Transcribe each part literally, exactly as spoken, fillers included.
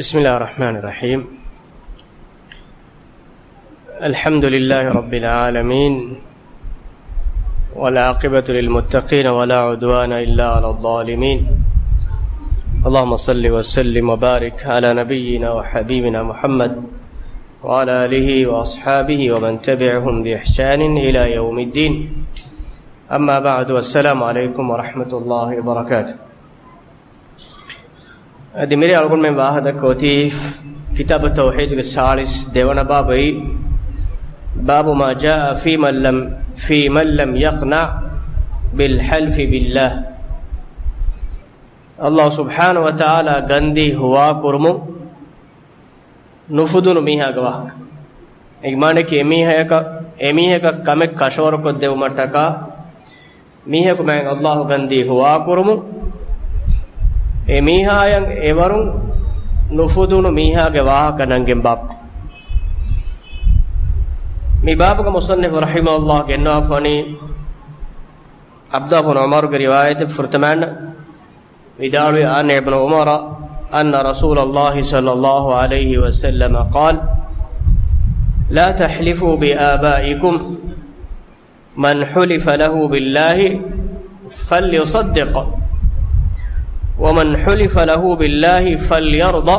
بسم الله الرحمن الرحيم. الحمد لله رب العالمين، والعاقبة للمتقين، ولا عدوان إلا على الظالمين. اللهم صل وسلم وبارك على نبينا وحبيبنا محمد وعلى آله وأصحابه ومن تبعهم بإحسان إلى يوم الدين. أما بعد، والسلام عليكم ورحمة الله وبركاته. އަދި މިރޭ އަޅުގަނޑުމެން ވާހަކަ ދައްކަ އޮތީ ކިތާބު ތައުޙީދުގެ ސާޅީސް ދެވަނަ ބާބު. ބާބު ما جاء في من لم، في من لم يقنع بالحلف بالله. ﷲ ސުބްޙާނަހޫ ވަތަޢާލާ ގަންދީ ހުވާކުރުމުން ނުފުދުނު މީހާގެ ވާހަކަ. އޭގެ މާނައަކީ އެމީހަކަށް، އެމީހަކަށް ކަމެއް ކަށަވަރުކޮށްދެވުމަށްޓަކާ، މީހަކު މާތް ﷲ ގަންދީ ހުވާކުރުމުން، އެމީހާޔަށް އެވަރުން ނުފުދުނު މީހާގެ ވާހަކަ ނަންގެން ބާބު. މި ބާބުގެ މުޞައްނިފު ރަޙިމަހުﷲ ގެންނަވާފަވަނީ ޢަބްދުﷲ ބުނު ޢުމަރުގެ ރިވާޔަތެއް ފުރަތަމައަށް ވިދާޅުވި، عن ابن عمر أن رسول الله صلى الله عليه وسلم قال: لا تحلفوا بآبائكم، من حلف له بالله فليصدق، ومن حلف له بالله فليرض،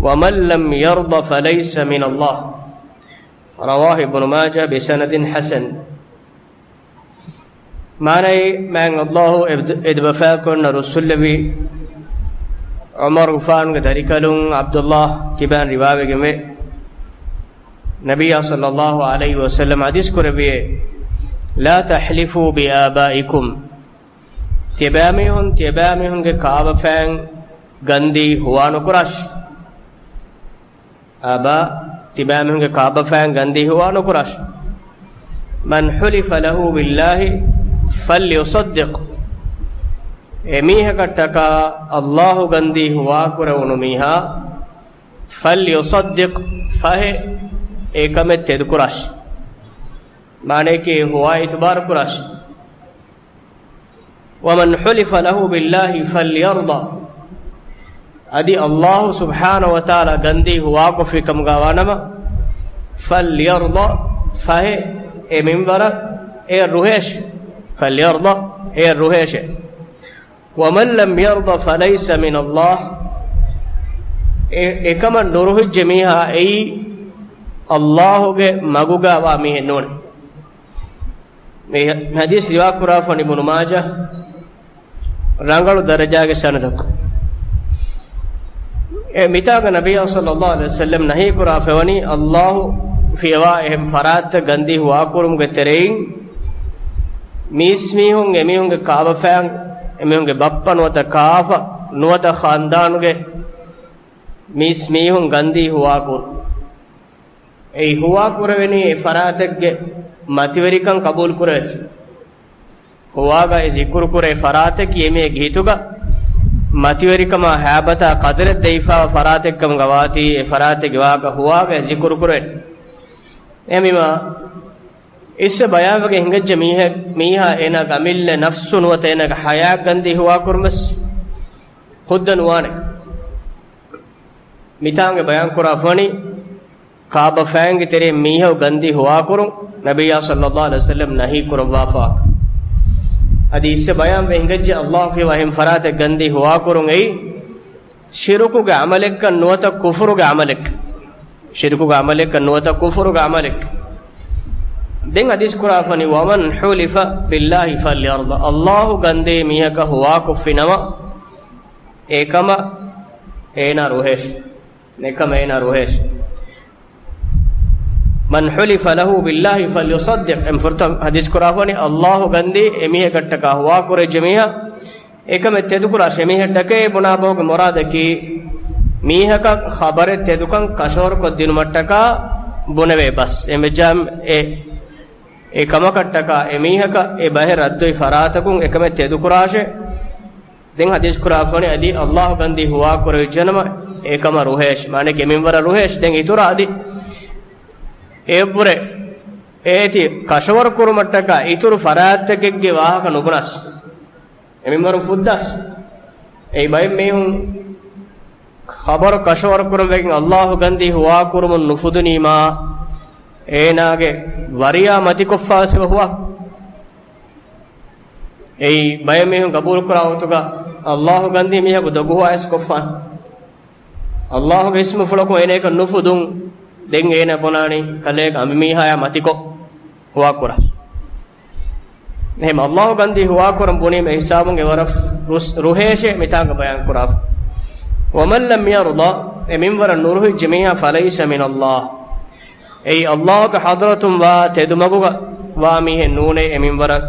ومن لم يرض فليس من الله. رواه ابن ماجه بسند حسن. މާނައީ، މާތް ﷲ އެދު-، އެދުބަފާކޮށް ރުއްސުންލެވި ޢުމަރުގެފާނުގެ ދަރިކަލުން ޢަބްދުﷲ ކިބާން ރިވާވެގެންވޭ. ނަބިއްޔާ ޞައްލަﷲ ޢަލައިހި ވަސައްލަމަ ޙަދީޘް ކުރެއްވިއޭ، لا تحلفوا بآبائكم. ތިޔަބައިމީހުން، ތިޔަބައިމީހުންގެ ކާބަފައިން ގަންދީ ހުވާ ނުކުރާށި. އާބާ، ތިބާމީހުންގެ ކާބަފައިން ގަންދީ ހުވާ ނުކުރާށި. من حلف له بالله فليصدق. އެމީހަކަށްޓަކާ ﷲ ގަންދީ ހުވާކުރެވުނު މީހާ، فليصدق، ފަހެ އެކަމެއް ތެދުކުރާށި. މާނައަކީ ހުވާ އިތުބާރު ކުރާށި. ومن حلف له بالله فليرض. އަދި ﷲ ސުބްޙާނަހޫ ވަތަޢާލާ ގަންދީ ހުވާކޮށްފި ކަމުގަ ވާނަމަ، فليرض، ފަހެ އެ މިންވަރަށް އެ ރުހޭށި. فليرض، އެ ރުހޭށެ. ومن لم يرض فليس من الله. އެ، އެކަމަށް ނުރުހިއްޖެ މީހާ އެއީ ﷲ ގެ މަގުގަ ވާ މީހެއް ނޫނެ. މި ޙަދީޘް ރިވާކުރާފަނީ އިބްނު މާޖަ ރަނގަޅު ދަރަޖާގެ ސަނަދަކު. އެ މިތާގަ ނަބިއްޔާ ޞައްލަﷲ ޢަލައިހި ވަސައްލަމް ނަހީ ކުރާފަވަނީ، ﷲ ފިޔަވާ އެހެން ފަރާތްތައް ގަންދީ ހުވާކުރުމުގެ ތެރެއިން މީސްމީހުން އެމީހުންގެ ކާބަފައިން، އެމީހުންގެ ބައްޕަ ނުވަތަ ކާފަ ނުވަތަ ޚާންދާނުގެ މީސްމީހުން ގަންދީ ހުވާކުރުން. އެއީ ހުވާކުރެވެނީ އެ ފަރާތެއްގެ މަތިވެރިކަން ޤަބޫލުކުރެވޭތީ. ހުވާގަ އެ ޒިކުރުކުރޭ ފަރާތަކީ އެމީހެއްގެ ހިތުގަ މަތިވެރިކަމާ ހައިބަތާ ޤަދަރެއް ދެވިފާވާ ފަރާތެއްކަމުގަ ވާތީ، އެ ފަރާތެއްގެ ވާހަކަ ހުވާގަ އެ ޒިކުރުކުރޭ. އެހެންވީމާ، އިސްވެ ބަޔާންވެގެން ހިނގައްޖެ މީހެއް، މީހާ އޭނާގެ އަމިއްލަ ނަފްސު ނުވަތަ އޭނާގެ ޙަޔާތް ގަންދީ ހުވާކުރުން ވެސް ހުއްދަ ނުވާނެ. މިތާނގެ ބަޔާން ކުރާފަވަނީ، ކާބަފައިންގެ ތެރެއިން މީހަކު ގަންދީ ހުވާކުރުން ނަބިއްޔާ ޞައްލަﷲ ޢަލައިހި ވަސައްލަމް ނަހީ ކުރައްވާފަ. އަދި އިސްވެ ބަޔާންވެ ހިނގައްޖެ، ﷲ ފިޔަވާ އެހެން ފަރާތެއް ގަންދީ ހުވާކުރުން އެއީ، ޝިރުކުގެ ޢަމަލެއްކަން ނުވަތަ ކުފުރުގެ ޢަމަލެއް. ޝިރުކުގެ ޢަމަލެއްކަން ނުވަތަ ކުފުރުގެ ޢަމަލެއް. ދެން ޙަދީޘް ކުރާފަނީ، ومن حلف بالله فليرض. ﷲ ގަންދީ މީހަކަށް ހުވާކޮށްފި ނަމަ، އެކަމަށް އޭނާ ރުހޭށި. އެކަމަށް އޭނާ ރުހޭށި. من حلف له بالله فليصدق. އެން ފުރަތަމަ ޙަދީޘް ކުރާފަވަނީ، ﷲ ގަންދީ އެމީހަކަށްޓަކާ ހުވާކުރެއްޖެ މީހާ އެކަމެއް ތެދުކުރާށޭ. އެމީހަށްޓަކައި ބުނާ ބަހުގެ މުރާދަކީ، މީހަކަށް ޚަބަރެއް ތެދުކަން ކަށަވަރުކޮށްދިނުމަށްޓަކާ ބުނެވޭ ބަސް. އެމެޖާމް އެ، އެ ކަމަކަށްޓަކާ އެމީހަކަށް އެ ބަހެއް ރައްދުވި ފަރާތަކުން އެކަމެއް ތެދުކުރާށޭ. ދެން ޙަދީޘް ކުރާފަވަނީ އަދި ﷲ ގަންދީ ހުވާކުރެވިއްޖެނަމަ އެކަމަށް ރުހޭށި. މާނައަކީ އެމިންވަރަށް ރުހޭށި. ދެން އިތުރަށް އަދި އެއަށްވުރެ އޭތި ކަށަވަރު ކުރުމަށްޓަކާ އިތުރު ފަރާތްތަކެއްގެ ވާހަކަ ނުބުނާށި. އެމިންވަރުން ފުއްދާށި. އެއީ ބައެއް މީހުން ޚަބަރު ކަށަވަރުކުރަން ވެގެން އައްލާހު ގަންދީ ހުވާކުރުމުން ނުފުދުނީމާ، އޭނާގެ ވަރިޔާ މަތިކޮށްފާވެސް އެބަ ހުވާ. އެއީ ބައެއް މީހުން ގަބޫލުކުރާ ވަގުތުގަ އައްލާހު ގަންދީ މީހަކު ދޮގު ހުވާވެސް ކޮށްފާނެ. އައްލާހުގެ އިސްމުފުޅަކުން އޭނައަކަށް ނުފުދުން. ދެން އޭނަ ބުނާނީ ކަލޭގެ އަނބިމީހާޔާ މަތިކޮށް ހުވާކުރާ. އެހެން އައްލާހު ގަންދީ ހުވާކުރަން ބުނީމަ އެ ހިސާބުން އެވަރަށް ރުސް-، ރުހޭށޭ މިތާނގަ ބަޔާންކުރާފަ. ومن لم يرض، އެ މިންވަރަށް ނުރުހިއްޖެ މީހާ، فليس من الله. އެއީ އައްލާހުގެ ޙަޟްރަތުން ވާ ތެދުމަގުގަ ވާ މީހެއް ނޫނޭ އެ މިންވަރަށް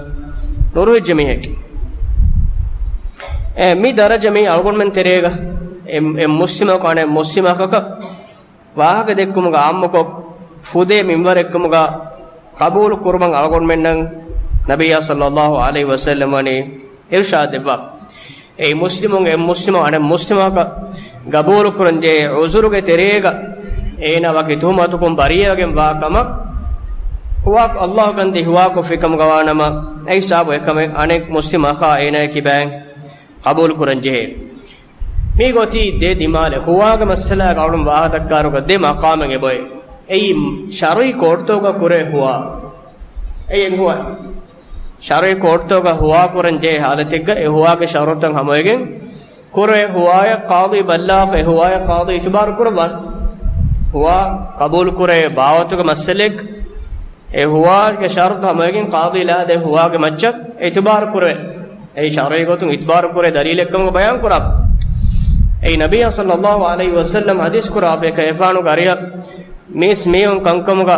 ނުރުހިއްޖެ މީހެއްގެ. އެ މި ދަރަޖަ މީ އަޅުގަނޑުމެން ތެރޭގަ އެ، އެ މުސްލިމަކު އަނެއް މުސްލިމަކަކަށް ވާހަކަ ދެއްކުމުގަ އާއްމުކޮށް، ފުދޭ މިންވަރެއްކަމުގަ ޤަބޫލު ކުރުމަށް އަޅުގަނޑުމެންނަށް ނަބިއްޔާ ޞައްލައްލާހު ޢަލައިހި ވަސައްލަމް ވަނީ އިރުޝާދު ދެއްވާ. އެއީ މުސްލިމުން އެ މުސްލިމަށް އަނެއް މުސްލިމަކަށް ޤަބޫލު ކުރަން ޖެހޭ ޢުޛުރުގެ ތެރޭގަ އޭނާ ވަކި ތުހުމަތުކުން ބަރީއަވެގެން ވާ ކަމަށް ހުވާ، އައްލާހު ގަންދީ ހުވާކޮށްފި ކަމުގަ ވާނަމަ، އެ ހިސާބު އެކަމެއް އަނެއް މުސްލިމް އަޚާ އޭނާ ކިބައިން ޤަބޫލު ކުރަން ޖެހޭ. މީ ގޮތީ ދެ ދިމާލެއް. ހުވާގެ މައްސަލާގަ އަޅުން ވާހަކަދައްކާއިރުގަ ދެ މަޤާމެއް އެބައޮތް. އެއީ ޝަރުޢީ ކޯޓްތަކުގަ ކުރޭ ހުވާ. އެއީ އެއް ހުވާ. ޝަރުޢީ ކޯޓްތަކުގަ ހުވާ ކުރަން ޖެހޭ ޙާލަތެއްގަ އެ ހުވާގެ ޝަރުޠުތައް ހަމަވެގެން ކުރޭ ހުވާޔަށް ޤާޟީ ބައްލާފަ އެ ހުވާޔަށް ޤާޟީ އިތުބާރު ކުރައްވާނެ. ހުވާ ޤަބޫލު ކުރޭ ބާވަތުގެ މައްސަލައެއް އެ ހުވާގެ ޝަރުޠު ހަމަވެގެން ޤާޟީ ލާދޭ ހުވާގެ މައްޗަށް އިތުބާރު ކުރެވޭ. އެއީ ޝަރުޢީ ގޮތުން އިތުބާރު ކުރޭ ދަލީލެއްކަމުގަ ބަޔާން ކުރާ. އެއީ ނަބިއްޔާ ޞައްލައްލާހު ޢަލައިހި ވަސައްލަމް ޙަދީޘް ކުރާފަ އެކަ އެފާނުގެ އަރިހަށް މީސް މީހުން ކަންކަމުގަ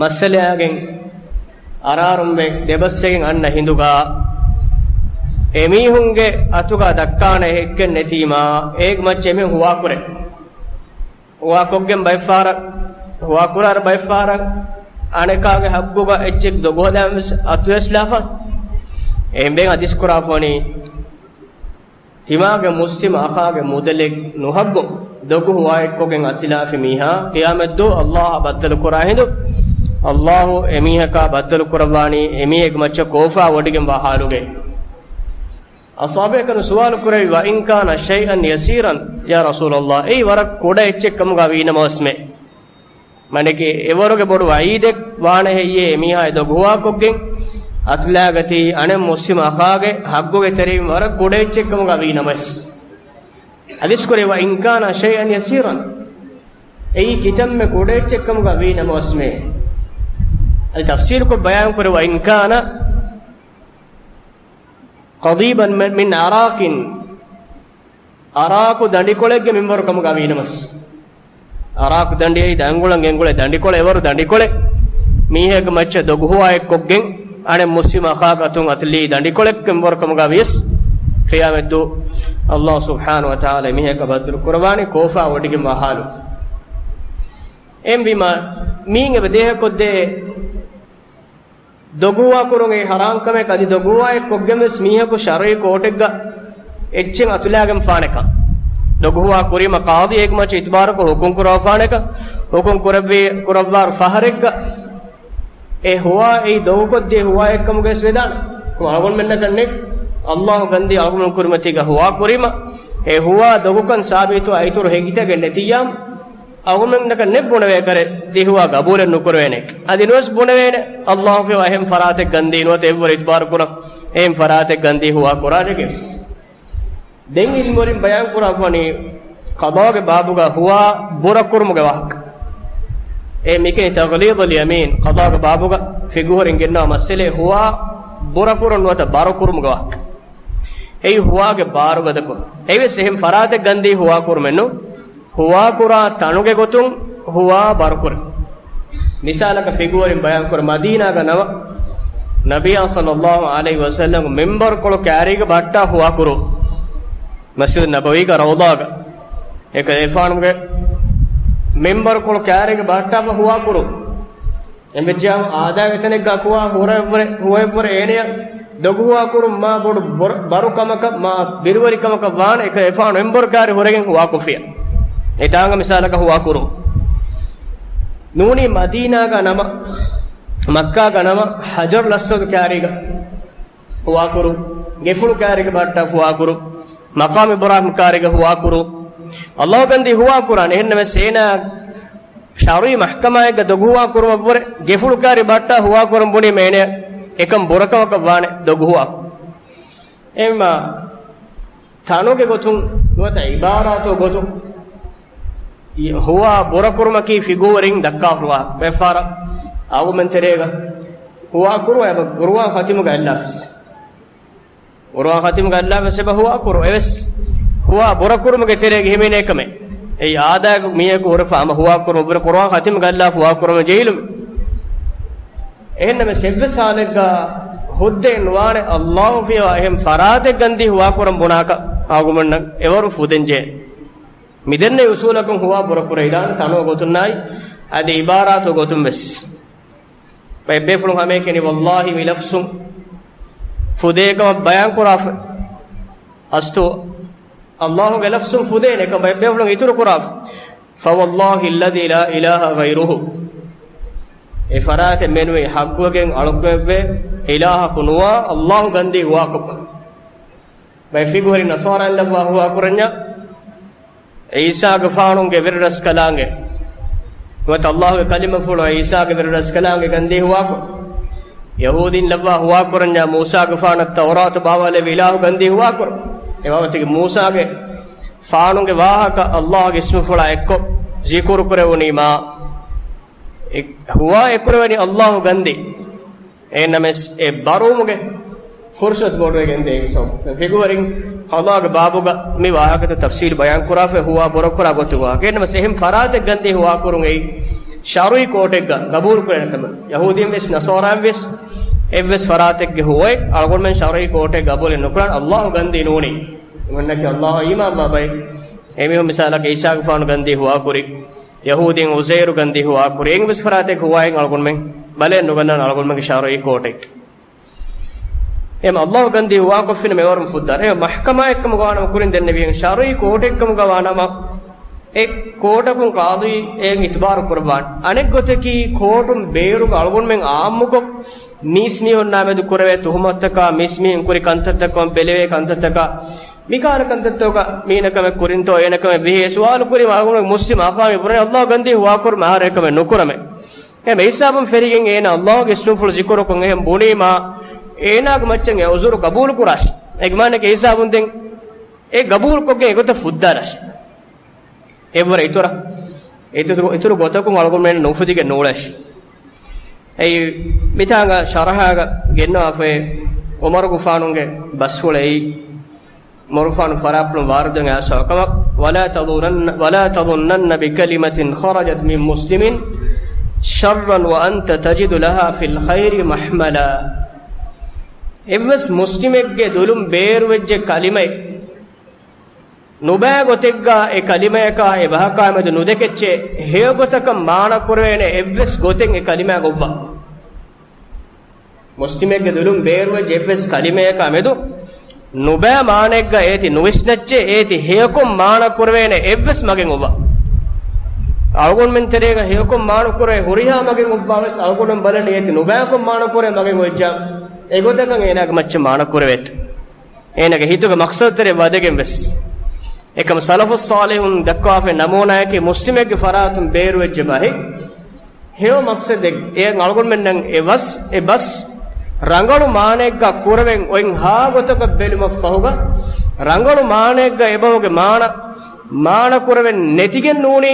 މައްސަލައާގެން އަރާރުންވެ ދެބަސްވެގެން އަންނަ ހިނދުގަ އެމީހުންގެ އަތުގަ ދައްކާނެ އެއްޗެއް ނެތީމާ، އޭގެ މައްޗަށް އެމީހުން ހުވާކުރޭ. ހުވާކޮށްގެން ބައެއްފަހަރަށް، ހުވާކުރާއިރު ބައެއްފަހަރަށް އަނެކާގެ ޙައްޤުގަ އެއްޗެއް ދޮގުހަދާން ވެސް އަތުވެސްލާފަ. އެހެންވެގެން ޙަދީޘް ކުރާފަ ވަނީ، ތިމާގެ މުސްލިމް އަޚާގެ މުދަލެއް ނުހައްގު ދޮގު ހުވާއެއްކޮށްގެން އަތުލާފި މީހާ، ޤިޔާމަތްދުވަހު އައްލާހަށް ބައްދަލު ކުރާ ހިނދު، އައްލާހު އެމީހަކާ ބައްދަލު ކުރައްވާނީ އެމީހެއްގެ މައްޗަށް ކޯފާ ވޮޑިގެންވާ ޙާލުގައި. އަޞްޙާބު ބޭކަލުން ސުވާލު ކުރެއްވި، وإن كان شيئا يسيرا يا رسول الله، އެއީ ވަރަށް ކުޑަ އެއްޗެއް ކަމުގަ ވީނަމަވެސްމެ. މަނެކެ އެވަރުގެ ބޮޑު ވަޢީދެއް ވާނެ ހެއްޔޭ އެމީހާ ދޮގު ހުވާކޮށްގެން އަތުލާގަތީ އަނެއް މުސްލިމް އަޚާގެ ޙައްޤުގެ ތެރެއިން ވަރަށް ކުޑަ އެއްޗެއް ކަމުގަ ވީނަމަވެސް. ޙަދީޘް ކުރެއްވި، وإن كان شيئا يسيرا، އެއީ ކިތަންމެ ކުޑަ އެއްޗެއް ކަމުގަ ވީނަމަވެސްމެ. އަދި ތަފްސީލުކޮށް ބަޔާން ކުރެއްވި، وإن كان قضيبا من، من عراق، އަރާކު ދަނޑިކޮޅެއްގެ މިންވަރު ކަމުގަ ވީނަމަސް. އަރާކު ދަނޑި އެއީ ދަނގުޅަން ގެންގުޅޭ ދަނޑިކޮޅެއް، އެވަރު ދަނޑިކޮޅެއް. މީހެއްގެ މައްޗަށް ދޮގު ހުވާއެއްކޮށްގެން އަނެއް މުސްލިމް އަޚާގެ އަތުން އަތުލީ ދަނޑިކޮޅެއްގެ މިންވަރު ކަމުގަ ވިޔަސް، ޤިޔާމަތްދުވަހު އައްލާހު ސުބްޙާނަހު ވަތަޢާލާ އެމީހަކާ ބައްދަލު ކުރައްވާނީ ކޯފާ ވޮޑިގެންވާ ޙާލު. އެހެންވީމާ، މީން އެބަ ދޭހަކޮށްދޭ ދޮގު ހުވާކުރުން އެއީ ޙަރާމް ކަމެއް، އަދި ދޮގު ހުވާއެއްކޮށްގެން ވެސް މީހަކު ޝަރުޢީ ކޯޓެއްގަ އެއްޗެއް އަތުލާގެން ފާނެކަން. ދޮގު ހުވާ ކުރީމަ ޤާޟީ އޭގެ މައްޗަށް އިތުބާރުކޮށް ޙުކުމް ކުރައްވާފާނެކަން، ޙުކުމް ކުރެއްވި، ކުރައްވާ ފަހަރެއްގަ އެ ހުވާ އެއީ ދޮގުކޮށްދިޔަ ހުވާއެއްކަމުގައި ވެސް ވެދާނެ. އަޅުގަނޑުމެންނަކަށް ނެތް، އައްލާހު ގަންދީ އަޅުގަނޑު ކުރިމަތީގަ ހުވާ ކުރީމަ، އެ ހުވާ ދޮގުކަން ސާބިތުވާ އިތުރު ހެކިތަކެއް ނެތިއްޔާމު، އަޅުގަނޑުމެންނަކަށް ނެތް ބުނެވޭ ކަރެއް ދިހުވާ ގަބޫލެއް ނުކުރެވޭނެ. އަދި ނުވެސް ބުނެވޭނެ، އައްލާހު ފިޔަވާ އެހެން ފަރާތެއް ގަންދީ ނުވަތަ އެއްވަރު އިތުބާރު ކުރަން އެހެން ފަރާތެއް ގަންދީ ހުވާ ކުރާނެގެވެސް. ދެން ޢިލްމުވެރިން ބަޔާން ކުރާފަ ވަނީ، ޤަޟާގެ ބާބުގަ ހުވާ ބުރަކުރުމުގެ ވާހަކަ. އެ މިކިނި ތަޣްލީޡުލް ޔަމީން، ޤަޟާގެ ބާބުގަ ފިޤުހުވެރިން ގެންނަވާ މައްސަލައެއް، ހުވާ ބުރަކުރުން ނުވަތަ ބަރުކުރުމުގެ ވާހަކަ. އެއީ ހުވާގެ ބާރުގަދަކުރުން. އެއީވެސް އެހެން ފަރާތެއް ގަންދީ ހުވާކުރުމެއް ނޫން. ހުވާކުރާ ތަނުގެ ގޮތުން ހުވާ ބަރުކުރޭ. މިސާލަކަށް ފިޤުހުވެރިން ބަޔާންކުރަ މަދީނާގަ ނަމަ، ނަބިއްޔާ ޞައްލައްލާހު ޢަލައިހި ވަސައްލަމްގެ މިންބަރުކޮޅު ކާރީގަ ބަހައްޓާ ހުވާކުރު. މަސްޖިދު ނަބަވީގަ ރައުޟާގަ. އެކަ އެފާނުގެ މިންބަރުކޮޅު ކާރީގަ ބަހައްޓާފަ ހުވާކުރު. އެނބެއްޖާމު އާދައިގެ ތަނެއްގަ ކުވާ ހުރައެއްވުރެ، ހުވައެއްވުރެ އޭނަޔަށް ދޮގު ހުވާކުރުން މާ ބޮޑު ބޮރ-، ބަރު ކަމަކަށް، މާ ބިރުވެރި ކަމަކަށް ވާނެ، އެކަ އެފާނު އެނބޮރު ކާރި ހުރެގެން ހުވާކޮށްފިޔަ. އެތާނގަ މިސާލަކަށް ހުވާކުރު. ނޫނީ މަދީނާގަ ނަމަ، މައްކާގަ ނަމަ، ޙަޖަރުލް އަސްވަދު ކާރީގަ ހުވާކުރު، ގެފުޅު ކާރީގަ ބަހައްޓާ ހުވާކުރު، މަޤާމް އިބްރާހީމް ކާރީގަ ހުވާކުރު، އައްލާހު ގަންދީ ހުވާ ކުރާނެ. އެހެންނަމަވެސް އޭނާ ޝަރުޢީ މަޙްކަމާއެއްގަ ދޮގު ހުވާ ކުރުމަށްވުރެ ގެފުޅު ކާރި ބައްޓާ ހުވާ ކުރަން ބުނީމަ އޭނަ އެކަން ބުރަކަމަކަށް ވާނެ ދޮގު ހުވާ. އެހެންމާ ތަނުގެ ގޮތުން ނުވަތަ އިބާރާތު ގޮތުން ހުވާ ބުރަކުރުމަކީ ފިގުހުވެރިން ދައްކާފަ ވާ ބައެއްފަހަރަށް އަޅުގަނޑުމެން ތެރޭގަ ހުވާ ކުރުވާ އެބަ ގުރުއާން ޚަތިމުގަ އައްލާފަސް. ގުރުއާން ޚަތިމުގަ އައްލާފަސް އެބަ ހުވާ ކުރު އެވެސް ހުވާ ބުރަކުރުމުގެ ތެރޭގަ ހިމެނޭ ކަމެއް. އެއީ އާދައިގެ މީހަކު ހުރެފަ ހަމަ ހުވާ ކުރުމަށްވުރެ ގުރުއާން ޚަތިމުގަ އައްލާފަ ހުވާ ކުރުމަށް ޖެހިލުމެއް. އެހެންނަމަވެސް އެއްވެސް ހާލެއްގަ ހުއްދައެއް ނުވާނެ އައްލާހު ފިޔަވާ އެހެން ފަރާތެއް ގަންދީ ހުވާ ކުރަން ބުނާކަށް އަޅުގަނޑުމެންނަށް އެވަރު ފުދެންޖެހޭ. މިދެންނެވި އުސޫލަކުން ހުވާ ބުރަކުރެވިދާނެ ތަނު ގޮތުންނާއި އަދި އިބާރާތު ގޮތުން ވެސް. ބައެއްބޭފުޅުން ހަމައެކަނި ވައްލާހި މި ލަފްޒުން ފުދޭކަމަށް ބަޔާން ކުރާފަ. އަސްތު އައްލާހުގެ ލަފްޒުން ފުދޭނެ ކަމަށް ބައެއްބޭފުޅުން އިތުރު ކުރާފަ. فوالله الذي لا إله غيره. އެ ފަރާތެއް މެނުވީ ޙައްޤުވެގެން އަޅުކަމެއްވޭ އިލާހަކު ނުވާ އައްލާހު ގަންދީ ހުވާކޮށްފަ. ބައެއް ފިގުހުވެރިން ނަޞާރާއިން ލައްވާ ހުވާ ކުރަންޏާ ޢީސާގެފާނުގެ ވެރިރަސްކަލާނގެ ނުވަތަ އައްލާހުގެ ކަލިމަފުޅު ޢީސާގެ ވެރިރަސްކަލާނގެ ގަންދީ ހުވާކުރު. ޔަހޫދީން ލައްވާ ހުވާކުރަންޏާ މޫސާގެފާނަށް ތައުރާތު ބާވާލެއްވި އިލާހު ގަންދީ ހުވާކުރު. އެ ބާވަތުގެ މޫސާގެ ފާނުގެ ވާހަކަ އައްލާހުގެ އިސްމުފުޅާ އެއްކޮށް ޒިކުރު ކުރެވުނީމާ، އެ ހުވާ އެކުރެވެނީ އައްލާހު ގަންދީ. އެހެންނަމަވެސް އެ ބަރުވުމުގެ ފުރުޞަތު ބޮޑުވެގެންދޭ މިސޯ. ފިގުހުވެރިން ޤަޟާގެ ބާބުގަ މި ވާހަކަތައް ތަފްޞީލު ބަޔާން ކުރާފަ ހުވާ ބުރަކުރާ ގޮތުގަ. އެހެންނަމަވެސް އެހެން ފަރާތެއް ގަންދީ ހުވާކުރުން އެއީ ޝަރުޢީ ކޯޓެއްގަ ގަބޫލު ކުރެވޭ ކަމެއް. ޔަހޫދީން ވެސް ނަޞާރާއިން ވެސް އެއްވެސް ފަރާތެއްގެ ހުވައެއް އަޅުގަނޑުމެން ޝަރުޢީ ކޯޓެއް ގަބޫލެއް ނުކުރާނެ އައްލާހު ގަންދީ ނޫނީ. އެމަންނަކީ އައްލާހަށް އީމާންވާ ބައެއް. އެމީހުން މިސާލަކަށް ޢީސާގެފާނު ގަންދީ ހުވާކުރި، ޔަހޫދީން ޢުޒައިރު ގަންދީ ހުވާކުރި. އެއްވެސް ފަރާތެއް ހުވާއެއް އަޅުގަނޑުމެން ބަލައެއް ނުގަންނާނެ އަޅުގަނޑުމެންގެ ޝަރުޢީ ކޯޓެއް. އެމަ އައްލާހު ގަންދީ ހުވާކޮށްފިނަމަ އެވަރުން ފުއްދާނެ. އެ މަޙްކަމާއެއްކަމުގަ ވާނަމަ ކުރިން ދެންނެވިހެން ޝަރުޢީ ކޯޓެއްކަމުގަ ވާނަމަ އެ ކޯޓަކުން ޤާޟީ އެއިން އިތުބާރު ކުރައްވާނެ. އަނެއް ގޮތަކީ ކޯޓުން ބޭރުގަ އަޅުގަނޑުމެން އާއްމުކޮށް މީސްމީހުންނާ މެދު ކުރެވޭ ތުހުމަތުތަކާ، މީސްމީހުން ކުރި ކަންތައްތަކުން ބެލެވޭ ކަންތައްތަކާ، މިކާނެ ކަންތައްތަކަށް މީނަ ކަމެއް ކުރިންތޯ އޭނަ ކަމެއް ވިހޭ ސުވާލު ކުރީމަ އަޅުގަނޑު މުސްލިމް އަޚާ މި ބުނަނީ އައްލާހު ގަންދީ ހުވާކުރުމަށް އަހަރެއް ކަމެއް ނުކުރަމޭ. އެ މި ހިސާބުން ފެށިގެން އޭނަ އައްލާހުގެ އިސްމުފުޅު ޒިކުރުކޮށް އެހެން ބުނީމާ، އޭނާގެ މައްޗަށް އެ ޢުޛުރު ގަބޫލު ކުރާށި. އޭގެ މާނައަކީ އެ ހިސާބުން ދެން އެ ގަބޫލުކޮށްގެން އެގޮތަށް ފުއްދާލާށި. އެއްވަރަށް އިތުރަށް، އިތުރު، އިތުރު ގޮތަކުން އަޅުގަނޑުމެން ނުފުދިގެން ނޫޅޭށި. އެއީ މިތާނގަ ޝަރަޙާގަ ގެންނަވާފައި ޢުމަރުގެފާނުގެ ބަސްފުޅެއް އެއީ، ޢުމަރުގެފާނު ފަރާތްޕުޅުން ވާރިދުވެގެން އައިސްފަ ކަމަށް، ولا تظنن، ولا تظنن بكلمة خرجت من مسلم شرا وأنت تجد لها في الخير محملا. އެއްވެސް މުސްލިމެއްގެ ދުލުން ބޭރުވެއްޖެ ކަލިމައެއް ނުބައި ގޮތެއްގަ އެ ކަލިމަޔަކާ އެ ބަހަކާ މެދު ނުދެކެއްޗޭ، ހެޔޮ ގޮތަކަށް މާނަ ކުރެވޭނެ އެއްވެސް ގޮތެއް އެ ކަލިމާގަ އޮއްވާ. މުސްލިމެއްގެ ދުލުން ބޭރުވެއްޖެ އެއްވެސް ކަލިމަޔަކާ މެދު ނުބައި މާނައެއްގަ އޭތި ނުވިސްނައްޗޭ، އޭތި ހެޔޮކޮށް މާނަ ކުރެވޭނެ އެއްވެސް މަގެއް އޮއްވާ. އަޅުގަނޑުމެން ތެރޭގަ ހެޔޮކޮށް މާނަ ކުރެވޭ ހުރިހާ މަގެއް އޮއްވާ ވެސް އަޅުގަނޑުމެން ބަލަނީ އޭތި ނުބައިކޮށް މާނަ ކުރެވޭ މަގެއް އޮތްޖާ އެގޮތަކަށް އޭނާގެ މައްޗަށް މާނަ ކުރެވޭތޯ. އޭނާގެ ހިތުގެ މަޤްޞަދުތެރެ ވަދެގެން ވެސް. އެކަމަ ސަލަފުއް ޞާލިޙުން ދައްކަވާފައި ނަމޫނާއަކީ މުސްލިމެއްގެ ފަރާތުން ބޭރުވެއްޖެ ބަހެއް، ހެޔޮ މަޤްޞަދެއް، އެ އަޅުގަނޑުމެންނަށް އެ ވަސް، އެ ބަސް ރަނގަޅު މާނައެއްގަ ކުރެވެން އޮތް ހާ ގޮތަކަށް ބެލުމަށްފަހުގަ، ރަނގަޅު މާނައެއްގަ އެބަހުގެ މާނަ، މާނަ ކުރެވެން ނެތިގެން ނޫނީ،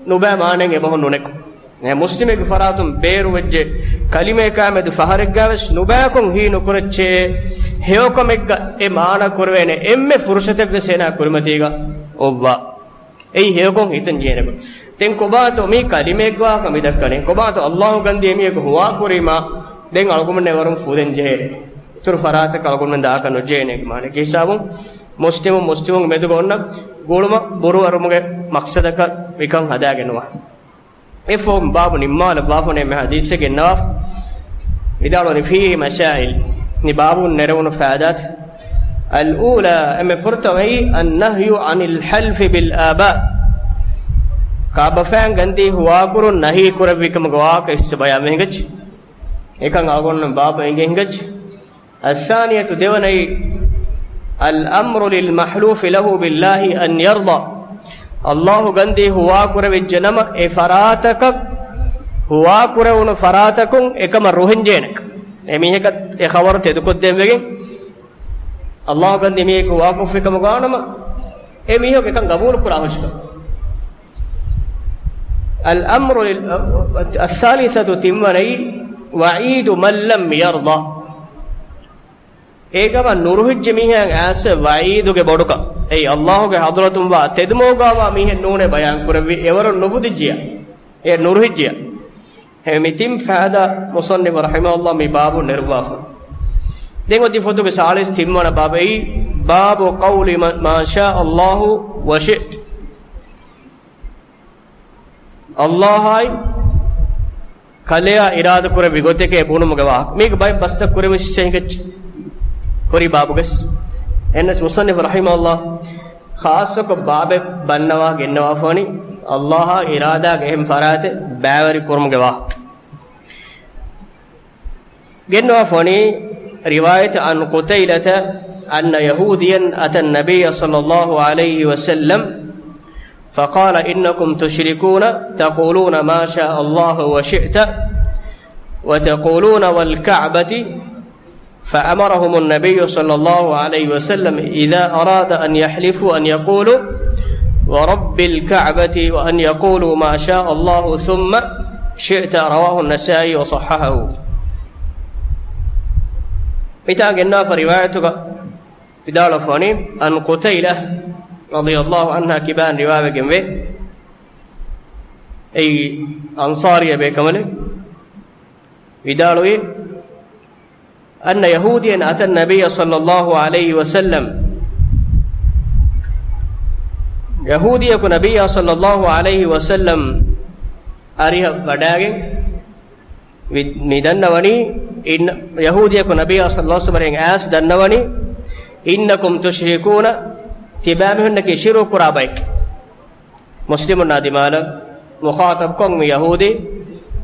ނުބައި މާނައެއް އެބަހުން ނުނެކު. އެ މުސްލިމެއްގެ ފަރާތުން ބޭރުވެއްޖެ ކަލިމަޔަކާ މެދު ފަހަރެއްގާވެސް ނުބައިކޮށް ހީ ނުކުރައްޗޭ، ހެޔޮކަމެއްގަ އެ މާނަ ކުރެވޭނެ އެންމެ ފުރުޞަތެއްވެސް އޭނާ ކުރިމަތީގަ އޮއްވާ. އެއީ ހެޔޮކޮށް ހިތަން ޖެހޭނެ ގޮތް. ދެން ކޮބާތޯ މީ ކަލިމައެއްގެ ވާހަކަ މި ދައްކަނީ؟ ކޮބާތޯ އައްލާހު ގަންދީ އެމީހަކު ހުވާ ކުރީމާ ދެން އަޅުގަނޑުމެންނަށް އެވަރުން ފުދެން ޖެހޭނެ؟ އިތުރު ފަރާތަކަށް އަޅުގަނޑުމެން ދާކަށް ނުޖެހޭނެ އޭގެ މާނައަކީ ހިސާބުން މުސްލިމުން މުސްލިމުންގެ މެދުގަ އޮންނަ ގުޅުމަށް ބުރޫއަރުމުގެ މަޤްޞަދަކަށް މިކަން ހަދާގެންނުވާ. އެ ފޯމް ބާބު ނިންމާލައްވާފަ އޮންނަ އެންމެ ޙަދީޘެއް ގެންނަވާފަ. ވިދާޅުވަނީ ފީހީ މަސާއިލް. މި ބާބުން ނެރެވުނު ފައިދާތައް. އަލްއޫލާ، އެންމެ ފުރަތަމައީ، އައްނަހްޔު ޢަނިލް ޙަލްފި ބިލް އާބާ. ކާބަފައިން ގަންދީ ހުވާކުރުން ނަހީ ކުރެއްވި ކަމުގެ ވާހަކަ އިސް ބަޔާންވެ ހިނގައްޖެ. އެކަން އަޅުގަނޑުމެން ބާބު އެނގެ ހިނގައްޖެ. އައްސާނިޔަތު، ދެވަނައީ، އަލްއަމްރު ލިލް މަޙްލޫފި ލަހޫ ބިއްލާހި އަން ޔަރްޟާ. އައްލާހު ގަންދީ ހުވާކުރެވިއްޖެ ނަމަ، އެ ފަރާތަކަށް، ހުވާކުރެވުނު ފަރާތަކުން އެކަމަށް ރުހިން ޖޭނެ. އެ މީހަކަށް އެ ޚަބަރު ތެދުކޮށްދޭން ވެގެން، އައްލާހު ގަންދީ މީހަކު ހުވާކޮށްފި ކަމަށް ވާނަމަ، އެ މީހަކު އެކަން ގަބޫލު ކުރާ ހުށިކަން. الأمر ال-، الثالثة، ތިންވަނައީ، وعيد من لم يرض. އޭގަވާ ނުރުހިއްޖެ މީހާ އައިސް ވައީދުގެ ބޮޑުކަން. އެއީ އައްލާހުގެ ޙަޟްރަތުން ވާ ތެދުމަގުގަވާ މީހެއް ނޫނޭ ބަޔާން ކުރެއްވި، އެވަރުން ނުފުދިއްޖިޔާ، އެ ނުރުހިއްޖިޔާ. އެ މި ތިން ފައިދާ މުޞައްނިފު ރަޙިމަހުﷲ މި ބާބު ނެރުއްވާފަ. ދެން އޮތީ ފޮތުގެ ސާޅީސް ތިންވަނަ ބާބެއް، باب قول ما، ما شاء الله وشئت. އައްލާހާއި ކަލެޔާ އިރާދަކުރެއްވި ގޮތެކޭ ބުނުމުގެ ވާހަކަ. މީގެ ބައެއް ބަސްތައް ކުރިން ވެސް އެހިނގައްޗި ކުރީ ބާބުގަސް. އެންނަސް މުޞައްނިފު ރަޙިމަހުﷲ ޚާއްޞަކޮށް ބާބެއް ބަންނަވާ ގެންނަވާފަވަނީ އައްލާހާ އިރާދާގެ އެހެން ފަރާތެއް ބައިވެރި ކުރުމުގެ ވާހަކަ. ގެންނަވާފަވަނީ ރިވާޔަތެއް، عن قتيلة أن يهوديا أتى النبي صلى الله عليه وسلم فقال إنكم تشركون تقولون ما شاء الله وشئت وتقولون والكعبة، فأمرهم النبي صلى الله عليه وسلم إذا أراد أن يحلفوا أن يقولوا ورب الكعبة وأن يقولوا ما شاء الله ثم شئت. رواه النسائي وصححه. މިތާ ގެންނާފަ ރިވާޔަތުގަ ވިދާޅުވަނީ، عن قتيلة رضي الله عنها ކިބާން ރިވާވެގެންވޭ. އެއީ އަންޞާރީ ބޭކަނބަލެއް. ވިދާޅުވީ، أن يهوديا أتى النبي صلى الله عليه وسلم، ޔަހޫދީއަކު ނަބިއްޔާ ޞައްލައްލާހު ޢަލައިހި ވަސައްލަމް އަރިހަށް ވަޑާގެން މި، މި ދަންނަވަނީ، އިން، ޔަހޫދީއަކު ނަބިއްޔާ ޞައްލައްލާހު ޢަލައިހި ވަސައްލަމަށް އައިސް ދަންނަވަނީ، إنكم تشركون، ތިބާމީހުންނަކީ ޝިރުކު ކުރާ ބައެއް. މުސްލިމުންނާ ދިމާލަށް މުޚާޠަބުކޮށް މި ޔަހޫދީ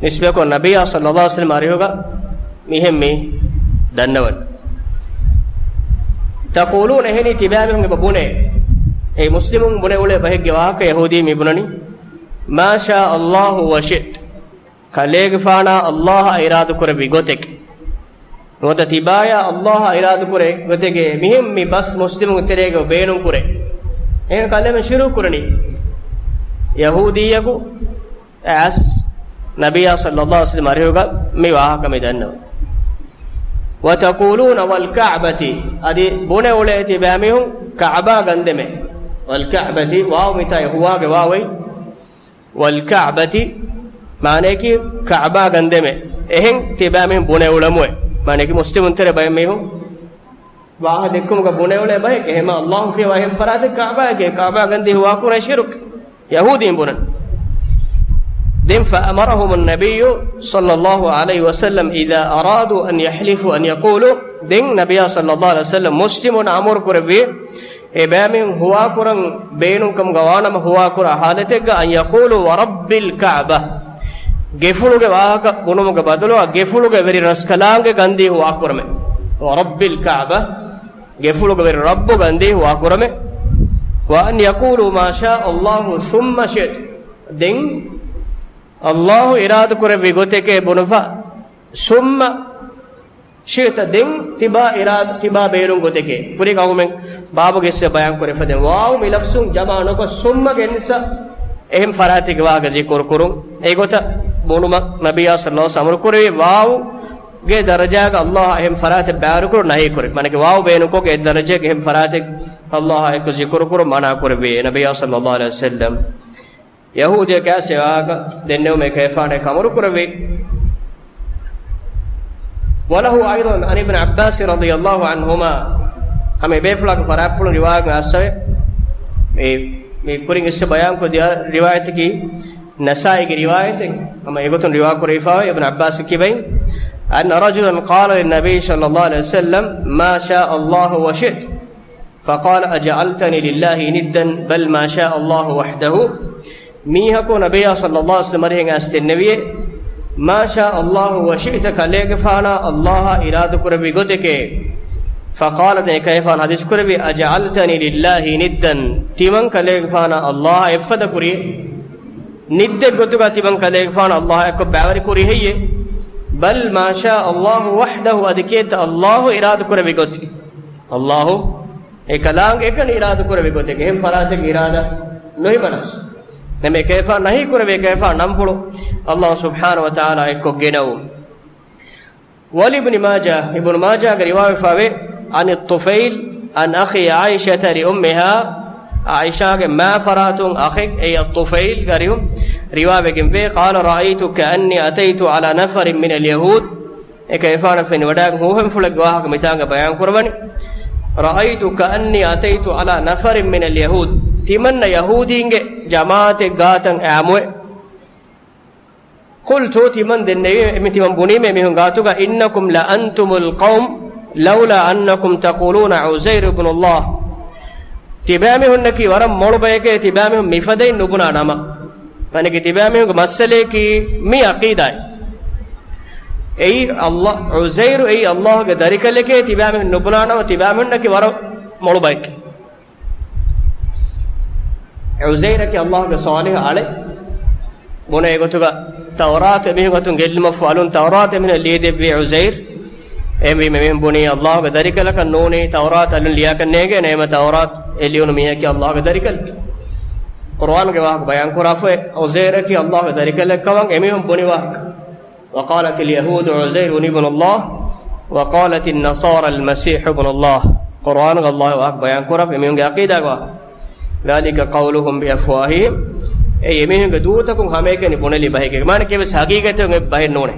ނިސްބަތްކޮށް ނަބިއްޔާ ޞައްލައްލާހު ޢަލައިހި ވަސައްލަމް އަރިހުގަ މިހެން މި ދަންނަވަން. تقولون، އެހެނީ ތިބާމީހުން އެބަ ބުނޭ. އެ މުސްލިމުން ބުނެ އުޅޭ ބަހެއްގެ ވާހަކަ ޔަހޫދީ މި ބުނަނީ، ما شاء الله وشئت. ކަލޭގެފާނާ އައްލާހަށް އިރާދަކުރެއްވި ގޮތެއް. ނުވަތަ ތިބާޔާ އައްލާހަށް އިރާދަކުރޭ ގޮތެކޭ މިހެން މި ބަސް މުސްލިމުންގެ ތެރޭގަ ބޭނުން ކުރޭ. އެހެން ކަލޭމެން ޝިރުކު ކުރަނީ. ޔަހޫދީއަކު އައިސް ނަބިއްޔާ ޞައްލައްލާހު ޢަލައިހި ވަސައްލަމް އަރިހުގަ މި ވާހަކަ މި ދަންނަވަން. وتقولون والكعبة، އަދި ބުނެ އުޅޭ ތިބާމީހުން ކަޢުބާ ގަންދެމެ. والكعبة، ވާވް މިތާ ހުވާގެ ވާވެއް. والكعبة، މާނަޔަކީ ކަޢުބާ ގަންދެމެ. އެހެން ތިބާމީހުން ބުނެ އުޅަމުއެ. މާނަޔަކީ މުސްލިމުން ތެރޭ ބައެއް މީހުން ވާހަ ދެއްކުމުގަ ބުނެ އުޅޭ ބަހެއް. އެހެމަ އައްލާހު ފިޔަވާ އެހެން ފަރާތެއް ކަޢުބާއެކޭ. ކަޢުބާ ގަންދީ ހުވާކުރޭ ޝިރުކް. ޔަހޫދީން ބުނަން. ދެން فأمرهم النبي صلى الله عليه وسلم إذا أرادوا أن يحلفوا أن يقولوا، ދެން ނަބިޔާ ޞައްލައްލާހު ޢަލައިހި ވަސައްލަމް މުސްލިމުން އަމުރު ކުރެއްވި، އެބައިމީހުން ހުވާކުރަން ބޭނުންކަމުގަ ވާނަމަ ހުވާކުރާ ޙާލަތެއްގަ، أن يقولوا ورب الكعبة، ގެފުޅުގެ ވާހަކަ ބުނުމުގެ ބަދަލުވާ ގެފުޅުގެ ވެރި ރަސްކަލާނގެ ގަންދީ ހުވާކުރަމެ. ورب الكعبة، ގެފުޅުގެ ވެރި ރައްބު ގަންދީ ހުވާކުރަމެ. وأن يقولوا ما شاء الله ثم شئت، ދެން އައްލާހު އިރާދަކުރެއްވި ގޮތެކޭ ބުނުފަ، ثم شئت، ދެން ތިބާ އިރާ-، ތިބާ ބޭނުން ގޮތެކޭ. ކުރީ ގައުމެން ބާބުގެ އިސްވެ ބަޔާން ކުރެފަ ދެން ވާވް މި ލަފްޒުން ޖަމާ ނުކޮށް ސުއްމަ ގެންނިސަ އެހެން ފަރާތެއްގެ ވާހަކަ ޒިކުރު ކުރުން. އެގޮތަށް ބުނުމަށް ނަބިއްޔާ ޞައްލައްލާހު ޢަލައިހި ވަސައްލަމް އަމުރު ކުރެވި، ވާވްގެ ދަރަޖާގަ އައްލާހަށް އެހެން ފަރާތެއް ބައިވެރި ކުރުން ނަހީ ކުރި. މާނައަކީ ވާވް ބޭނުންކޮށް އެ ދަރަޖައިގެ އެހެން ފަރާތެއް އައްލާހާ އެއްކޮށް ޒިކުރު ކުރުން މަނާ ކުރެއްވި ނަބިއްޔާ ޞައްލައްލާހު ޢަލައިހި ވަސައްލަމް. ޔަހޫދީ ކައިސް ވާހަކަ ދެންނެވުމޭ ކައިފާނެ ކަމުރު ކުރެއްވި. وله أيضا عن ابن عباس رضي الله عنهما، ހަމަ އެބޭފުޅާގެ ފަރާތްޕުޅުން ރިވާޔަތް އައްސަވެ. މި، މި ކުރިން އިސް ބަޔާންކޮށް ދިޔަ ރިވާޔަތަކީ ނަސާއީގެ ރިވާޔަތެއް. ހަމަ އެގޮތުން ރިވާ ކުރެވިފާވެ އިބްނު ޢައްބާސް ކިބައިން، أن رجلا قال للنبي صلى الله عليه وسلم، ما شاء الله وشئت. فقال، أجعلتني لله ندا، بل ما شاء الله وحده. މީހަކު ނަބިއްޔާ ޞައްލައްލާހު ޢަލައިހި ވަސައްލަމް އަރިހަށް އައިސް ދެންނެވިއޭ، ما شاء الله وشئت، ކަލޭގެފާނާ އައްލާހާ އިރާދަކުރެއްވި ގޮތެކޭ. فقال، ދެން އެކަލޭގެފާނު ޙަދީޘް ކުރެއްވި، أجعلتني لله ندا، ތިމަން ކަލޭގެފާނާ ﷲ އާ އެއްފަދަ ކުރި، ނިއްދެއް ގޮތުގަ ތިމަން ކަލޭގެފާނު ﷲ އާ އެއްކޮށް ބައިވެރި ކުރި ހެއްޔޭ؟ بل ما شاء الله وحده، އަދި ކިއެއްތަ ﷲ އިރާދަ ކުރެއްވި ގޮތެއް. ﷲ އެކަލާނގެ އެކަނި އިރާދަ ކުރެއްވި ގޮތެއް، އެހެން ފަރާތެއްގެ އިރާދަ ނުހިމަނާސް. ނަމަ އެކަލޭގެފާނު ނަހީ ކުރެއްވި އެކަލޭގެފާނު ނަންފުޅު ﷲ ސުބްޙާނަހޫ ވަތަޢާލާ އެއްކޮށް ގެނައުން. ولابن ماجه، އިބްނު މާޖާގެ ރިވާވެފަވޭ، عن الطفيل عن أخي عائشة لأمها، ޢާއިޝާގެ މާފަރާތުން އަޚެއް، އެއީ އައްޠުފައިލްގެ އަރިހުން ރިވާވެގެންވޭ، قال رأيت كأني أتيت على نفر من اليهود، އެކަލޭގެފާނަށް ފެނިވަޑައިގެން ހުވަފެންފުޅެއްގެ ވާހަކަ މިތާނގަ ބަޔާން ކުރައްވަނީ، رأيت كأني أتيت على نفر من اليهود، ތިމަންނަ ޔަހޫދީންގެ ޖަމާޢަތެއް ގާތަށް އައިމުއޭ. قلت، ތިމަން ދެންނެވީ، ތިމަން ބުނީމޭ މީހުން ގާތުގަ، إنكم لأنتم القوم لولا أنكم تقولون عزير ابن الله. ތިބާމީހުންނަކީ ވަރަށް މޮޅު ބަޔެކޭ، ތިބާމީހުން މިފަދައިން ނުބުނާ ނަމަ. މާނައަކީ ތިބާމީހުންގެ މައްސަލަޔަކީ މި ޢަޤީދާއެއް. އެއީ ﷲ، ޢުޒައިރު އެއީ ﷲގެ ދަރިކަލެކޭ، ތިބާމީހުން ނުބުނާ ނަމަ، ތިބާމީހުންނަކީ ވަރަށް މޮޅު ބަޔެކޭ. ޢުޒައިރަކީ ﷲގެ ޞާލިޙު އަޅެއް. ބުނެ ގޮތުގަ ތައުރާތު އެމީހުން ގޮތުން ގެއްލުމަށްފަހު އަލުން ތައުރާތު އެމީހުން ލިޔެދެއްވީ ޢުޒައިރު. އެހެންވީމަ އެމީހުން ބުނީ ﷲގެ ދަރިކަލަކަށް ނޫނީ ތައުރާތު އަލުން ލިޔާކަށް ނޭނގޭނެ، އެހެންވީމަ ތައުރާތު އެ ލިޔުނު މީހަކީ ﷲގެ ދަރިކަލެކޭ. ޤުރުއާންގެ ވާހަކަ ބަޔާން ކުރާފައި ޢުޒައިރަކީ ﷲގެ ދަރިކަލެއްކަމަށް އެމީހުން ބުނި ވާހަކަ. وقالت اليهود عزير ابن الله وقالت النصارى المسيح ابن الله. ޤުރުއާނުގަ ﷲ ވާހަކަ ބަޔާން ކުރާފަ އެމީހުންގެ ޢަޤީދާގެ ވާހަކަ. ذلك قولهم بأفواههم. އެއީ އެމީހުންގެ ދޫތަކުން ހަމައެކަނި ބުނެލި ބަހެކޭ. މާނަ ކެވެސް ހަގީގަތެއް އެ ބަހެއް ނޫނޭ.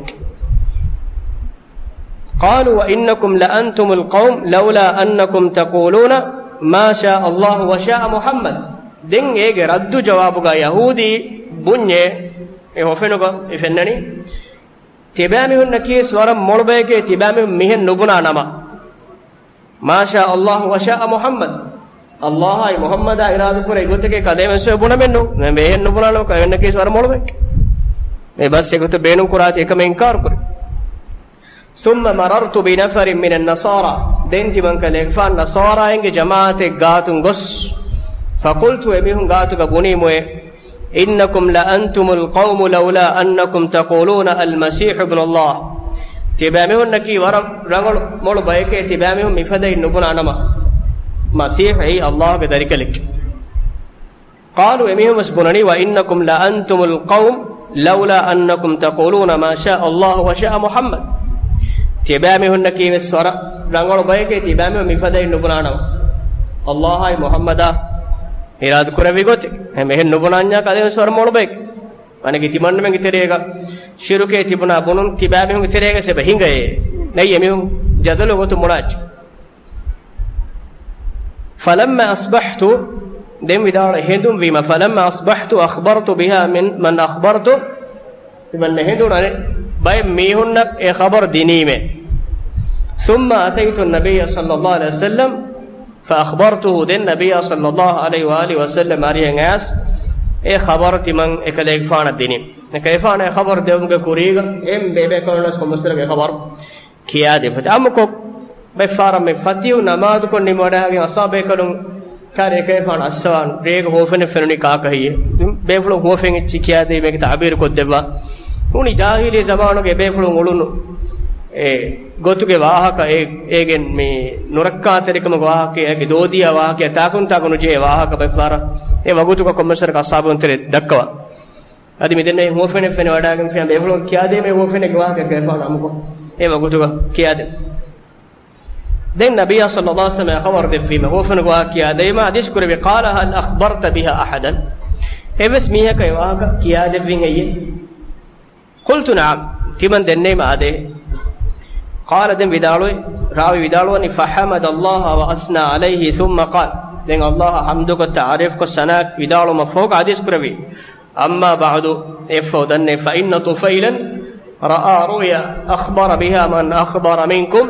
قالوا وإنكم لأنتم القوم لولا أنكم تقولون ما شاء الله وشاء محمد. ދެން އޭގެ ރައްދު ޖަވާބުގަ ޔަހޫދީ ބުންޏޭ، އެ ހުވަފެނުގަ އެ ފެންނަނީ، ތިބާމީހުންނަކީ ވަރަށް މޮޅު ބަޔެކޭ، ތިބާމީހުން މިހެން ނުބުނާ ނަމަ. ما شاء الله وشاء محمد. ﷲ އާއި މުޙައްމަދާ އިރާދަކުރެއްވި ގޮތެކޭ ކަލޭމެންސު ބުނަމެއްނު. މިހެން ނުބުނާނަމަ ކަލޭމެންނަކީ ވަރަށް މޮޅު ބަޔެކޭ. މި ބަސް އެގޮތަށް ބޭނުން ކުރާތީ އެކަމަށް އިންކާރު ކުރި. ثم مررت بنفر من النصارى. ދެން ތިމަން ކަލޭގެފާން ނަޞާރާއިންގެ ޖަމާޢަތެއް ގާތުން ގޮސް، فقلت، އެމީހުން ގާތުގަ ބުނީމުއޭ، إنكم لأنتم القوم لولا أنكم تقولون المسيح ابن الله. ތިބާމީހުންނަކީ ވަރަށް ރަނގަޅު މޮޅު ބަޔެކޭ، ތިބާމީހުން މިފަދައިން ނުބުނާ ނަމަ، މަސީޙު އެއީ ﷲގެ ދަރިކަލެކޭ. قالوا، އެމީހުން ވެސް ބުނަނީ، وإنكم لأنتم القوم لولا أنكم تقولون ما شاء الله وشاء محمد. ތިބާމީހުންނަކީ ވެސް ވަރަށް ރަނގަޅު ބަޔެކޭ، ތިބާމީހުން މިފަދައިން ނުބުނާ ނަމަ، ﷲ އާއި މުޙައްމަދާ އިރާދަ ކުރެއްވި ގޮތެއް. އެހެން ނުބުނާންޏާ ކަލޭމެންސު ވަރަށް މޮޅު ބަޔެކޭ. މާނައަކީ ތިމަންނަމެންގެ ތެރޭގަ ޝިރުކޭ ތިބުނާ ބުނުން ތިބާމީހުންގެ ތެރޭގަ އެބަ ހިނގައޭ. ނެތް އެމީހުން ޖަދަލު ގޮތުން ބުނާއްޗެއް. فلما أصبحت، ދެން ވިދާޅުވޭ ހެނދުން ވީމަ، فلما أصبحت أخبرت بها من، من أخبرت، ތިމަން ހެނދުނު އަނެއް ބައެއް މީހުންނަށް އެ ޚަބަރު ދިނީމޭ. ثم أتيت النبي صلى الله عليه وسلم فأخبرته، ދެން ނަބިއްޔާ صلى الله عليه وآله وسلم އަރިހަށް އައިސް އެ ޚަބަރު ތިމަން އެކަލޭގެފާނަށް ދިނީ. އެކަލޭގެފާނަށް އެ ޚަބަރު ދެވުމުގެ ކުރީގަ އެ ބޭބޭކަލުންނަށް ކޮންމެސްވަރަކަށް އެ ޚަބަރު ކިޔާދެއްވި. އަމަކޮށް ބައެއްފަހަރަށް މި ފަތިހު ނަމާދުކޮށް ނިމިވަޑައިގެން އަޞްޙާބޭކަލުން ކާރި އެކަލޭގެފާނު އައްސަވާން ރޭގަ ހުވަފެނެއް ފެނުނީ ކާކަށް ހެއްޔޭ؟ ބޭފުޅުން ހުވަފެން އެއްޗެއް ކިޔާދެވީމޭ ތަޢުބީރު ކޮށްދެއްވާ. ނޫނީ ޖާހިލީ ޒަމާނުގެ ބޭފުޅުން އުޅުނު އެ ގޮތުގެ ވާހަކަ، އެ، އޭގެން މި ނުރައްކާތެރިކަމުގެ ވާހަކަ، އޭގެ ދޯދިޔާ ވާހަކަ، ތާކުން ތާކު ނުޖެހޭ ވާހަކަ ބައެއްފަހަރަށް އެ ވަގުތުގަ ކޮންމެސްވަރަކަށް އަޞްޙާބުން ތެރެ ދައްކަވާ. އަދި މިދެންނެވި ހުވަފެނެއް ފެނިވަޑައިގެންފިޔާ ބޭފުޅުން ކިޔާދޭމޭ ހުވަފެނެއްގެ ވާހަކަ ކަލޭގެފާނު އަމުކޮށް އެ ވަގުތުގަ ކިޔާދެ. ދެން ނަބިއްޔާ صلى الله عليه وسلم ޚަބަރު ދެއްވީމަ، ހުވަފެނުގެ ވާހަކަ ކިޔާދެވީމަ، ޙަދީޘް ކުރެއްވި، قال هل أخبرت بها أحدا؟ އެއްވެސް މީހަކަށް އެ ވާހަކަ ކިޔާދެއްވިން ހެއްޔޭ؟ قلت نعم، ތިމަން ދެންނެވީމަ އާދޭ. قال، ދެން ވިދާޅުވި، ރާވީ ވިދާޅުވަނީ، فحمد الله وأثنى عليه ثم قال، ދެން ﷲ އަށް ޙަމްދުކޮށް ތަޢުރީފްކޮށް ސަނާ ވިދާޅުވުމަށްފަހު ޙަދީޘް ކުރެއްވި، أما بعد، އެއަށްފަހު ދަންނަވަން، فإن طفيلا رأى رؤيا أخبر بها من أخبر منكم.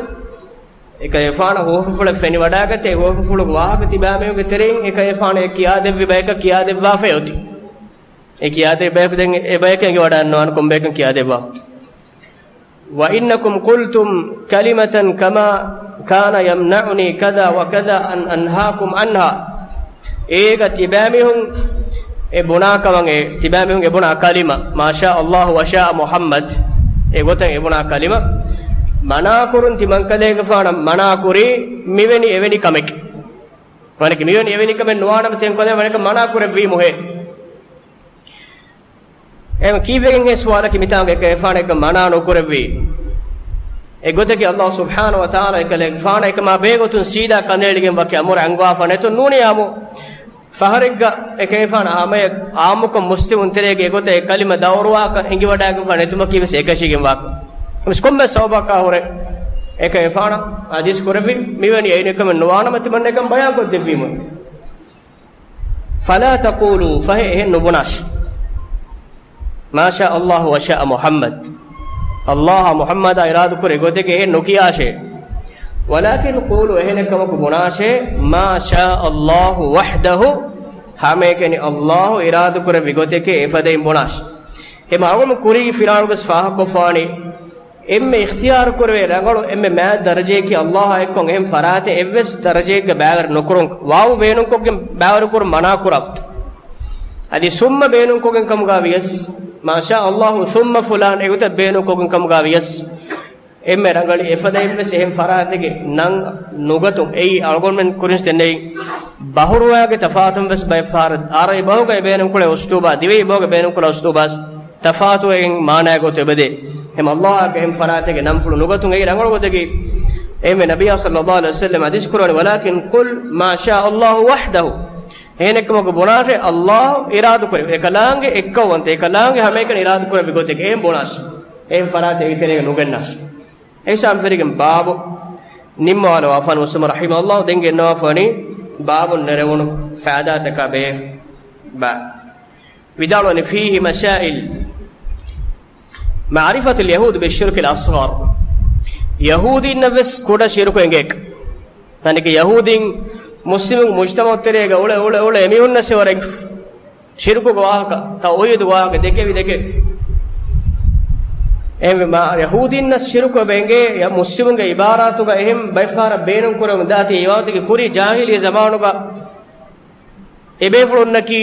އެކަލޭގެފާނަށް ހުވަފެންފުޅެއް ފެނިވަޑައިގަތޭ، ހުވަފެންފުޅުގެ ވާހަކަ ތިބާމީހުންގެ ތެރެއިން އެކަލޭގެފާނަށް އެ ކިޔާދެއްވި ބަޔަކަށް ކިޔާދެއްވާފައި އޮތީ. އެ ކިޔާދެއްވި ބަޔަކު ދެން އެ ބަޔަކަށް އެނގިވަޑައިގަންނަވާނެ ކޮން ބަޔަކަށް ކިޔާދެއްވާ. وإنكم قلتم كلمة كما كان يمنعني كذا وكذا أن أنهاكم عنها. އޭގަ ތިބާމީހުން އެ ބުނާ ކަމަށް، އެ ތިބާމީހުން އެ ބުނާ ކަލިމަ، ما شاء الله وشاء محمد، އެ ގޮތަށް އެ ބުނާ ކަލިމަ މަނާކުރުން ތިމަންކަލޭގެފާނަށް މަނާކުރީ މިވެނި އެވެނި ކަމެކޭ. ވަނަކި މިވެނި އެވެނި ކަމެއް ނުވާނަމަ ތިމަންކަލޭ ވަނަކަ މަނާކުރެއްވީމުހޭ. އެހެން ކީއްވެގެން އެ ސުވާލަކީ މިތާނގަ އެކަލޭގެފާނަށް އެކަން މަނާ ނުކުރެއްވީ؟ އެގޮތަކީ އައްލާހު ސުބްޙާނަހު ވަތަޢާލާ އެކަލޭގެފާނަށް އެކަމާ ބެހޭގޮތުން ސީދާ ކަނޑައެޅިގެން ވަކި އަމުރެއް އަންގަވާފަ ނެތުން ނޫނީ އާއްމު ފަހަރެއްގަ އެކަލޭގެފާނަށް ހަމަޔަށް އާއްމުކޮށް މުސްލިމުން ތެރޭގަ އެގޮތަށް އެ ކަލިމަ ދައުރުވާކަން އެނގިވަޑައިގެންފަ ނެތުމަކީ ވެސް އެކަށީގެން ވާކަން. ވެސް ކޮންމެ ސަބަބަކާ ހުރެ އެކަލޭގެފާނަށް ޙަދީޘް ކުރެއްވި މިވެނި އެވެނި ކަމެއް ނުވާނަމަ ތިމަންނަ އެކަން ބަޔާންކޮށްދެއްވީމު. فلا تقولوا، ފަހެ އެހެން ނުބުނާށޭ. ما شاء الله وشاء محمد، އައްލާހާ މުޙައްމަދާ އިރާދަކުރި ގޮތެކޭ އެހެން ނުކިޔާށޭ. ولكن قولوا، އެހެނެއްކަމަކު ބުނާށޭ، ما شاء الله وحده، ހަމައެކަނި އައްލާހު އިރާދަކުރެއްވި ގޮތެކޭ އެފަދައިން ބުނާށޭ. އެ މަގުމު ކުރީގެ ފިލާވަޅުގަސް ފާހަގަކޮށްފާނީ، އެންމެ އިޚްތިޔާރު ކުރެވޭ ރަނގަޅު އެންމެ މާތް ދަރަޖަޔަކީ އައްލާހާ އެއްކޮށް އެހެން ފަރާތެއް އެއްވެސް ދަރަޖައެއްގަ ބައިވެރި ނުކުރުން، ވާވު ބޭނުންކޮށްގެން ބައިވެރި ކުރުން މަނާ ކުރާ ގޮތަށް. އަދި ސުއްމަ ބޭނުންކޮށްގެން ކަމުގަ ވިޔަސް، ما شاء الله ثم فلان އެގޮތަށް ބޭނުންކޮށްގެން ކަމުގަ ވިޔަސް، އެންމެ ރަނގަޅީ އެފަދައިން ވެސް އެހެން ފަރާތެއްގެ ނަން ނުގަތުން. އެއީ އަޅުގަނޑުމެން ކުރިންސް ދެންނެވި ބަހުރުވައިގެ ތަފާތުން ވެސް ބައެއް ފަހަރަށް އަރަބި ބަހުގައި ބޭނުންކުރޭ އުސްލޫބާ ދިވެހި ބަހުގައި ބޭނުންކުރާ އުސްލޫބާ ތަފާތުވެގެން މާނާގެ ގޮތުން އެބަދޭ. އެހެން އައްލާހަކަށް އެހެން ފަރާތެއްގެ ނަންފުޅު ނުގަތުން. އެއީ ރަނގަޅު ގޮތަކީ، އެހެންވެ ނަބިއްޔާ ޞައްލައްލާހު ޢަލައިހި ވަސައްލަމް ޙަދީޘް ކުރައްވަނީ، ولكن قل ما شاء الله وحده. އެހެނެއްކަމަކު ބުނާށޭ، އައްލާހު އިރާދަކުރެއްވި، އެކަލާނގެ އެއްކައުވަންތަ، އެކަލާނގެ ހަމައެކަނި އިރާދަކުރެއްވި ގޮތެއް އެހެން ބުނާށޭ. އެހެން ފަރާތެއް އެއީތެރޭގަ ނުގެންނާށޭ. އެހިސާބުން ފެށިގެން ބާބު ނިންމަވާލަވާފަން މުސްލިމު ރަޙިމަހުﷲ ދެން ގެންނަވާފަނީ ބާބުން ނެރެވުނު ފައިދާތަކާ ބެހޭ ބާ. ވިދާޅުވަނީ، فيه مسائل. معرفة اليهود بالشرك الأصغر. ޔަހޫދީންނަށް ވެސް ކުޑަ ޝިރުކު އެނގޭކަން. މާނައަކީ ޔަހޫދީން މުސްލިމު މުޖްތަމަޢު ތެރޭގަ އުޅެ، އުޅެ، އުޅެ އެމީހުންނަށް ވެސް ވަރަށް ޝިރުކުގެ ވާހަކަ، ތައުޙީދުގެ ވާހަކަ ދެކެވި ދެކެ. އެހެންވީމާ، ޔަހޫދީންނަށް ޝިރުކު އެބަ އެނގޭ، ޔަ މުސްލިމުންގެ ޢިބާރާތުގަ އެހެން ބައެއް ފަހަރަށް ބޭނުން ކުރެވުން ދާތީ، އެ ވާހަކަ ކުރީ ޖާހިލީ ޒަމާނުގަ އެބޭފުޅުންނަކީ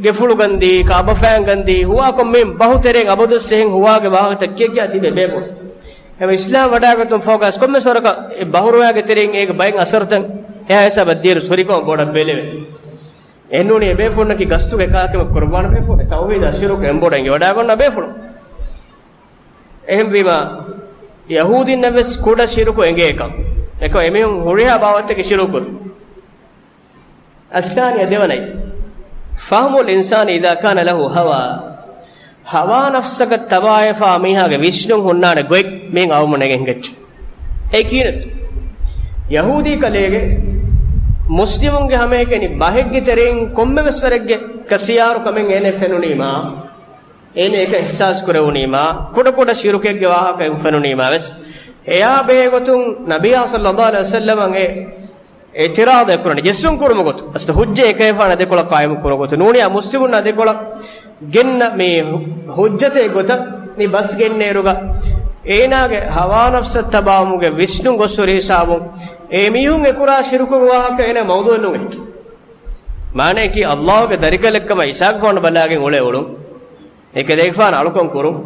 ގެފުޅު ގަންދީ، ކަޢުބާ ފައިން ގަންދީ، ހުވާކޮށް މި ބަހު ތެރެއިން އަބަދުވެސް އެހެން ހުވާގެ ވާހަކަތައް ކިޔަ ކިޔާ ތިބޭ ބޭފުޅުން. އެހެން އިސްލާމް ވަޑައިގަތުން ފަހުގަސް ކޮންމެސް ވަރަކަށް އެ ބަހުރުވައިގެ ތެރެއިން އޭގެ ބައެއް އަސަރުތައް އެހާ ހިސާބަށް ދިޔައިރު ހުރިކަމަށް ބޮޑަށް ބެލެވޭ. އެހެންނޫނީ އެބޭފުޅުންނަކީ ގަސްތުގެ ކާކަމެއް ކުރައްވާނެ ބޭފުޅުން، ތައުޙީދާ ޝިރުކު އެނބޮޑަށް އެނގިވަޑައިގަންނަ ބޭފުޅުން. އެހެންވީމާ، ޔަހޫދީންނަށް ވެސް ކުޑަ ޝިރުކު އެނގޭކަން. އެކަމް އެމީހުން ހުރިހާ ބާވަތެއްގެ ޝިރުކު. الثانية ދެވަނައި، فهم الإنسان إذا كان له هوى. ހަވާ ނަފްސަކަށް ތަބާވެފާ މީހާގެ ވިސްނުން ހުންނާނެ ގޮތް މިއިން އައުމުން ނެގެން ހިނގައްޖެ. އެ ކީނެތު، ޔަހޫދީ ކަލޭގެ މުސްލިމުންގެ ހަމައެކަނި ބަހެއްގެ ތެރެއިން ކޮންމެވެސް ވަރެއްގެ ކަސިޔާރު ކަމެއް އޭނަ ފެނުނީމާ، އޭނަ އެކަން އިޙްސާސް ކުރެވުނީމާ، ކުޑަކުޑަ ޝިރުކެއްގެ ވާހަކައެއް ފެނުނީމާ ވެސް، އެޔާ ބެހޭގޮތުން ނަބިއްޔާ ޞައްލައްލާހު ޢަލައިހި ވަސައްލަމަށް އެ އިޢުތިރާޟެއް ކުރަނީ، ޖެއްސުން ކުރުމުގެ ގޮތުން. އަސްލު ހުއްޖަތް އެކަލޭގެފާނާ ދެކޮޅަށް ޤާއިމު ކުރުމުގެ ގޮތުން ނޫނީ، އާ މުސްލިމުންނާ ދެކޮޅަށް ގެންނަ މި ހު-، ހުއްޖަތެއް ގޮތަށް މި ބަސް ގެންނައިރުގަ، އޭނާގެ ހަވާ ނަފްސަށް ތަބާވުމުގެ ވިސްނުން ގޮސް ހުރި ހިސާބުން، އެ މީހުން އެ ކުރާ ޝިރުކުގެ ވާހަކަ އޭނަ މައުޟޫޢެއް ނޫން. މާނައަކީ، އައްލާހުގެ ދަރިކަލެއްކަމަށް އީސާގެފާނު ބަލާގެން އުޅޭ އުޅުން. އެކަލޭގެފާނު އަޅުކަން ކުރުން.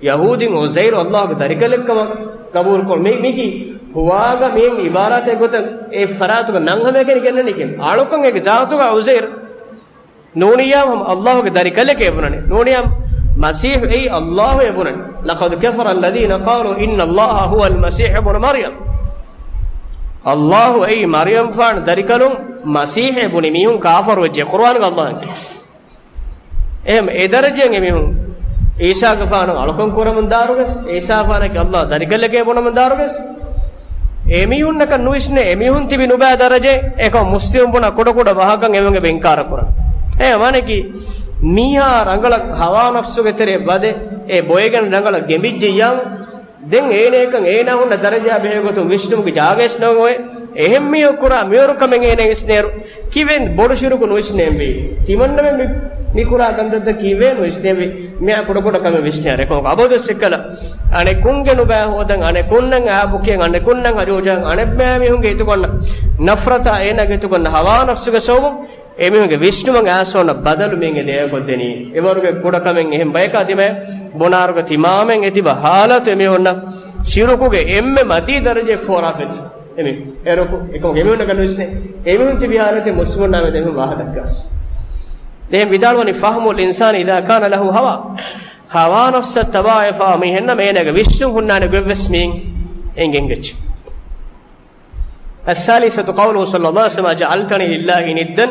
ޔަހޫދީން ޢުޒައިރު އައްލާހުގެ ދަރިކަލެއްކަމަށް ގަބޫލުކޮށް، މި-، މީކީ ހުވާގަ މި ޢިބާރާތެއް ގޮތަށް އެ ފަރާތުގަ ނަން ހަމައެކަނި ގެންނަނީކީ. އަޅުކަން އޭގެ ޒާތުގަ ޢުޒައިރު ނޫނިއްޔާ ހަމަ އައްލާހުގެ ދަރިކަލެކޭ ބުނަނީ. ނޫނިއްޔާ މަސީޙު އެއީ އައްލާހުއޭ ބުނަނީ. لقد كفر الذين قالوا إن الله هو المسيح ابن مريم. އައްލާހު އެއީ މަރްޔަމްފާނު ދަރިކަލުން މަސީޙޭ ބުނި މީހުން ކާފަރުވެއްޖެ، ޤުރުއާނުގަ އައްލާހަކީ. އެހެން އެ ދަރަޖައިން އެމީހުން އީސާގެފާނު އަޅުކަން ކުރަމުން ދާއިރުވެސް، އީސާފާނަކީ އައްލާހު ދަރިކަލެކޭ ބުނަމުން ދާއިރުވެސް، އެމީހުންނަކަށް ނުވިސްނޭ، އެމީހުން ތިބި ނުބައި ދަރަޖައެއް. އެކަމް މުސްލިމުން ބުނާ ކުޑަކުޑަ ވާހަކަ އެމީހުން އެބަ އިންކާރު ކުރަން. އެ މާނައަކީ، މީހާ ރަނގަޅަށް ހަވާ ނަފްސުގެ ތެރެއަށް ވަދެ، އެ ބޮއެގެން ރަނގަޅަށް ގެނބިއްޖެއްޔާ، ދެން އޭނައަކަށް އޭނާ ހުންނަ ދަރަޖާ ބެހޭގޮތުން ވިސްނުމުގެ ޖާގައެއް ނޯން އޮވޭ. އެހެން މީހަކު ކުރާ މިވަރު ކަމެއް އޭނަ ވިސްނޭއިރު، ކިވެން ބޮޑު ޝިރުކު ނުވިސްނޭންވީ. ތިމަންނަމެން މި މި ކުރާ ކަންތައްތައް ކީއްވެ ނުވިސްނޭވި؟ މިއާ ކުޑަކުޑަ ކަމެއް ވިސްނޭ އަރެކޮން އަބަދުވެސް އެއްކަލަ. އަނެކުންގެ ނުބައި ހޯދަން، އަނެކުންނަށް އާބުކިޔަން، އަނެކުންނަށް ހަރިއުޖަހަން، އަނެއްބައިމީހުންގެ ހިތުގަންނަ ނަފްރަތާ އޭނާގެ ހިތުގަންނަ ހަވާ ނަފްސުގެ ސަބަބުން އެމީހުންގެ ވިސްނުމަށް އާސޯނަށް ބަދަލު މީގެ ދޭކޮށްދެނީ. އެވަރުގެ ކުޑަކަމެއް އެހެން ބަޔަކާ ތިމަ ބުނާރުގަ ތިމާމެން އެތިބަ ހާލަތު އެމީހުންނަށް ޝިރުކުގެ އެންމެ މަތީ ދަރަޖައެއް ފޯރާފެތި. އެމީ އެރޮކު އެކޮށް އެމީހުންނަކަށް ނުވިސްނޭ. އެމީހުން ތިބި ހާލަތެއް މުސްލިމުންނާ މެދު އެމީހުން ވާހަކަ ދައްކާސް. ދެން ވިދާޅުވަނީ، فهم الإنسان إذا كان له هوى. ހަވާ ނަފްސަށް ތަބާވެފާ މީހެއްނަމަ އޭނާގެ ވިސްނުން ހުންނާނެ ގޮތްވެސް މީން އެނގެން ގެއްޗެ. الثالثة قوله صلى الله عليه وسلم، أجعلتني لله ندا.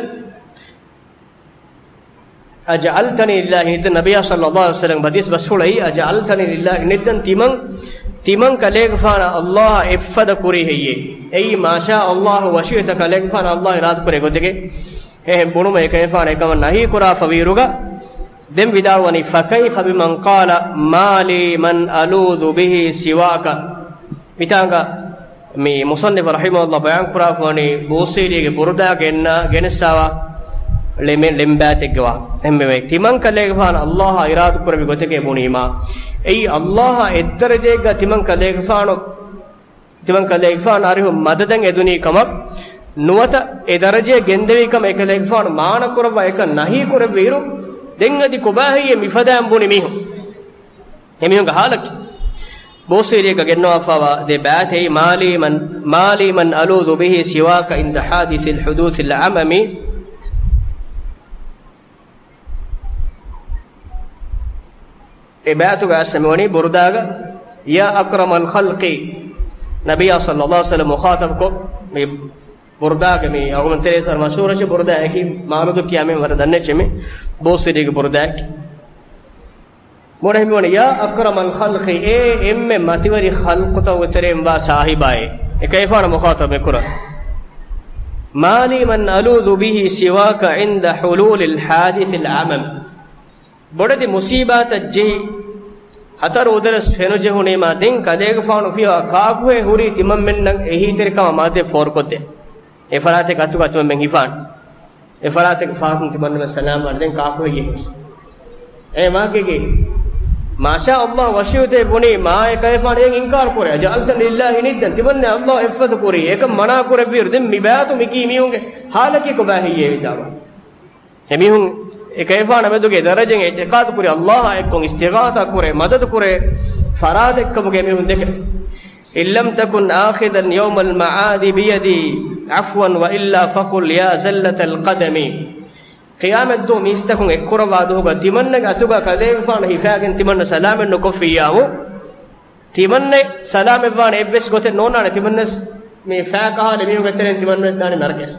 أجعلتني لله ندا، ނަބިޔާ ޞައްލައްލާހު ޢަލައިހި ވަސައްލަމް ޙަދީޘް ބަސްފުޅައީ، أجعلتني لله ندا، ތިމަން، ތިމަން ކަލޭގެފާނަށް ﷲ އަށް އެއްފަދަ ކުރީ ހެއްޔޭ؟ އެއީ، ما شاء الله وشئت، ކަލޭގެފާނަށް ﷲ އިރާދަ ކުރޭ ގޮތެކޭ. އެހެން ބުނުމަށް އެކަލޭގެފާނު އެކަމަށް ނަހީ ކުރާފަ ވިއިރުގަ، ދެން ވިދާޅުވަނީ، فكيف بمن قال ما لي من ألوذ به سواك. މިތާނގަ މި މުޞައްނިފު ރަޙިމަހުﷲ ބަޔާން ކުރާފަވަނީ ބޫސީރީގެ ބުރުދާގަ އެންނަ ގެނެއްސާވާ ޅެމެ-، ޅެންބާތެއްގަވާ. އެހެންވެ، ތިމަން ކަލޭގެފާނަށް ﷲ އާ އިރާދަ ކުރެއްވި ގޮތެކޭ ބުނީމާ، އެއީ ﷲ އާ އެއްދަރަޖައެއްގަ ތިމަން ކަލޭގެފާނު، ތިމަން ކަލޭގެފާނު އަރިހު މަދަދަށް އެދުނީ ކަމަށް ނުވަތަ އެ ދަރަޖައެއް ގެންދެވީ ކަމަށް އެކަލޭގެފާނު މާނަ ކުރައްވާ އެކަން ނަހީ ކުރެއްވިއިރު، ދެން އަދި ކޮބާހެއްޔޭ މިފަދައިން ބުނި މީހުން؟ އެމީހުންގެ ހާލަކީ، ބޫސީރީގަ ގެންނަވާފައިވާ ދެ ބައިތެއް، ما لي من، ما لي من ألوذ به سواك عند حادث الحدوث الأعمم. އެ ބައިތުގަ އައިސް މިވަނީ ބުރުދާގަ، يا أكرم الخلق، ނަބިއްޔާ ޞައްލައްލާހު ޢަލައިހި ވަސައްލަމް މުޚާޠަބުކޮށް، މި ބުރުދާގެ މި އަޅުގަނޑު ތެރޭ މަޝްހޫރު ވެއްޖެ ބުރުދާއަކީ، މާލޫދު ކިޔާ މީހުން ވަރަށް ދަންނަވަން ޖެހޭ މި ބޫސީރީގެ ބުރުދާއަކީ. މޮޅެހި މިވަނީ، يا أكرم الخلق، އޭ އެންމެ މަތިވެރި ޚަލްޤުތަކުގެ ތެރެއިން ވާ ސާހިބާއޭ. އެކަލޭގެފާނު މުޚާޠަބު މިކުރަން. ما لي من ألوذ به سواك عند حلول الحادث الأعمم. ބޮޑެތި މުޞީބާތަށް ޖެހި، ހަތަރު އުދަރެސް ފެނުޖެހުނީމާ، ދެން ކަލޭގެފާނު ފިޔަވާ ކާކުހޭ ހުރީ ތިމަންމެންނަށް އެހީތެރިކަމާ މަދަދެއް ފޯރުކޮށްދޭ. އެ ފަރާތެއް އަތުގަ ތިމަންމެން ހިފާން. އެ ފަރާތެއްގެ ފަހަތުން ތިމަންމެން ސަލާމަތް ދެން ކާކުހެއްޔޭ؟ އެ މާކެގެ، ما شاء الله وشئت ބުނީ މާ އެކަލޭގެފާނު އެއަށް އިންކާރު ކުރޭ. أجعلتني لله ندا، ތިމަންމެން ﷲ އަށް އެއްފަދަ ކުރީ. އެކަން މަނާ ކުރެއްވިއިރު، ދެން މި ބައިތު މިކީ މީހުންގެ ހާލަކީ ކޮބާހެއްޔޭ ވިދާޅުވާ. އެމީހުން އެކަލޭގެފާނާ މެދުގެ ދަރަޖައިން އިޢުތިޤާދު ކުރި، ﷲ އާ އެއްކޮށް އިސްތިޣާޘާ ކުރޭ، މަދަދު ކުރޭ ފަރާތެއްކަމުގެ އެމީހުން ދެކެ. إن لم تكن آخذا يوم المعاد بيدي عفوا وإلا فقل يا زلة القدم. ޤިޔާމަތްދުވަހު މީސްތަކުން އެއްކުރައްވާ ދުވަހުގަ ތިމަންނަގެ އަތުގަ ކަލޭގެފާނު ހިފާގެން ތިމަންނަ ސަލާމަތް ނުކޮށްފިއްޔާމު، ތިމަންނަ ސަލާމަތްވާނެ އެއްވެސް ގޮތެއް ނޯންނާނެ. ތިމަންނަސް މި ފައި ކަހާލި މީހުންގެ ތެރެއިން ތިމަންނަސް ދާނީ ނަރަކަޔަށް.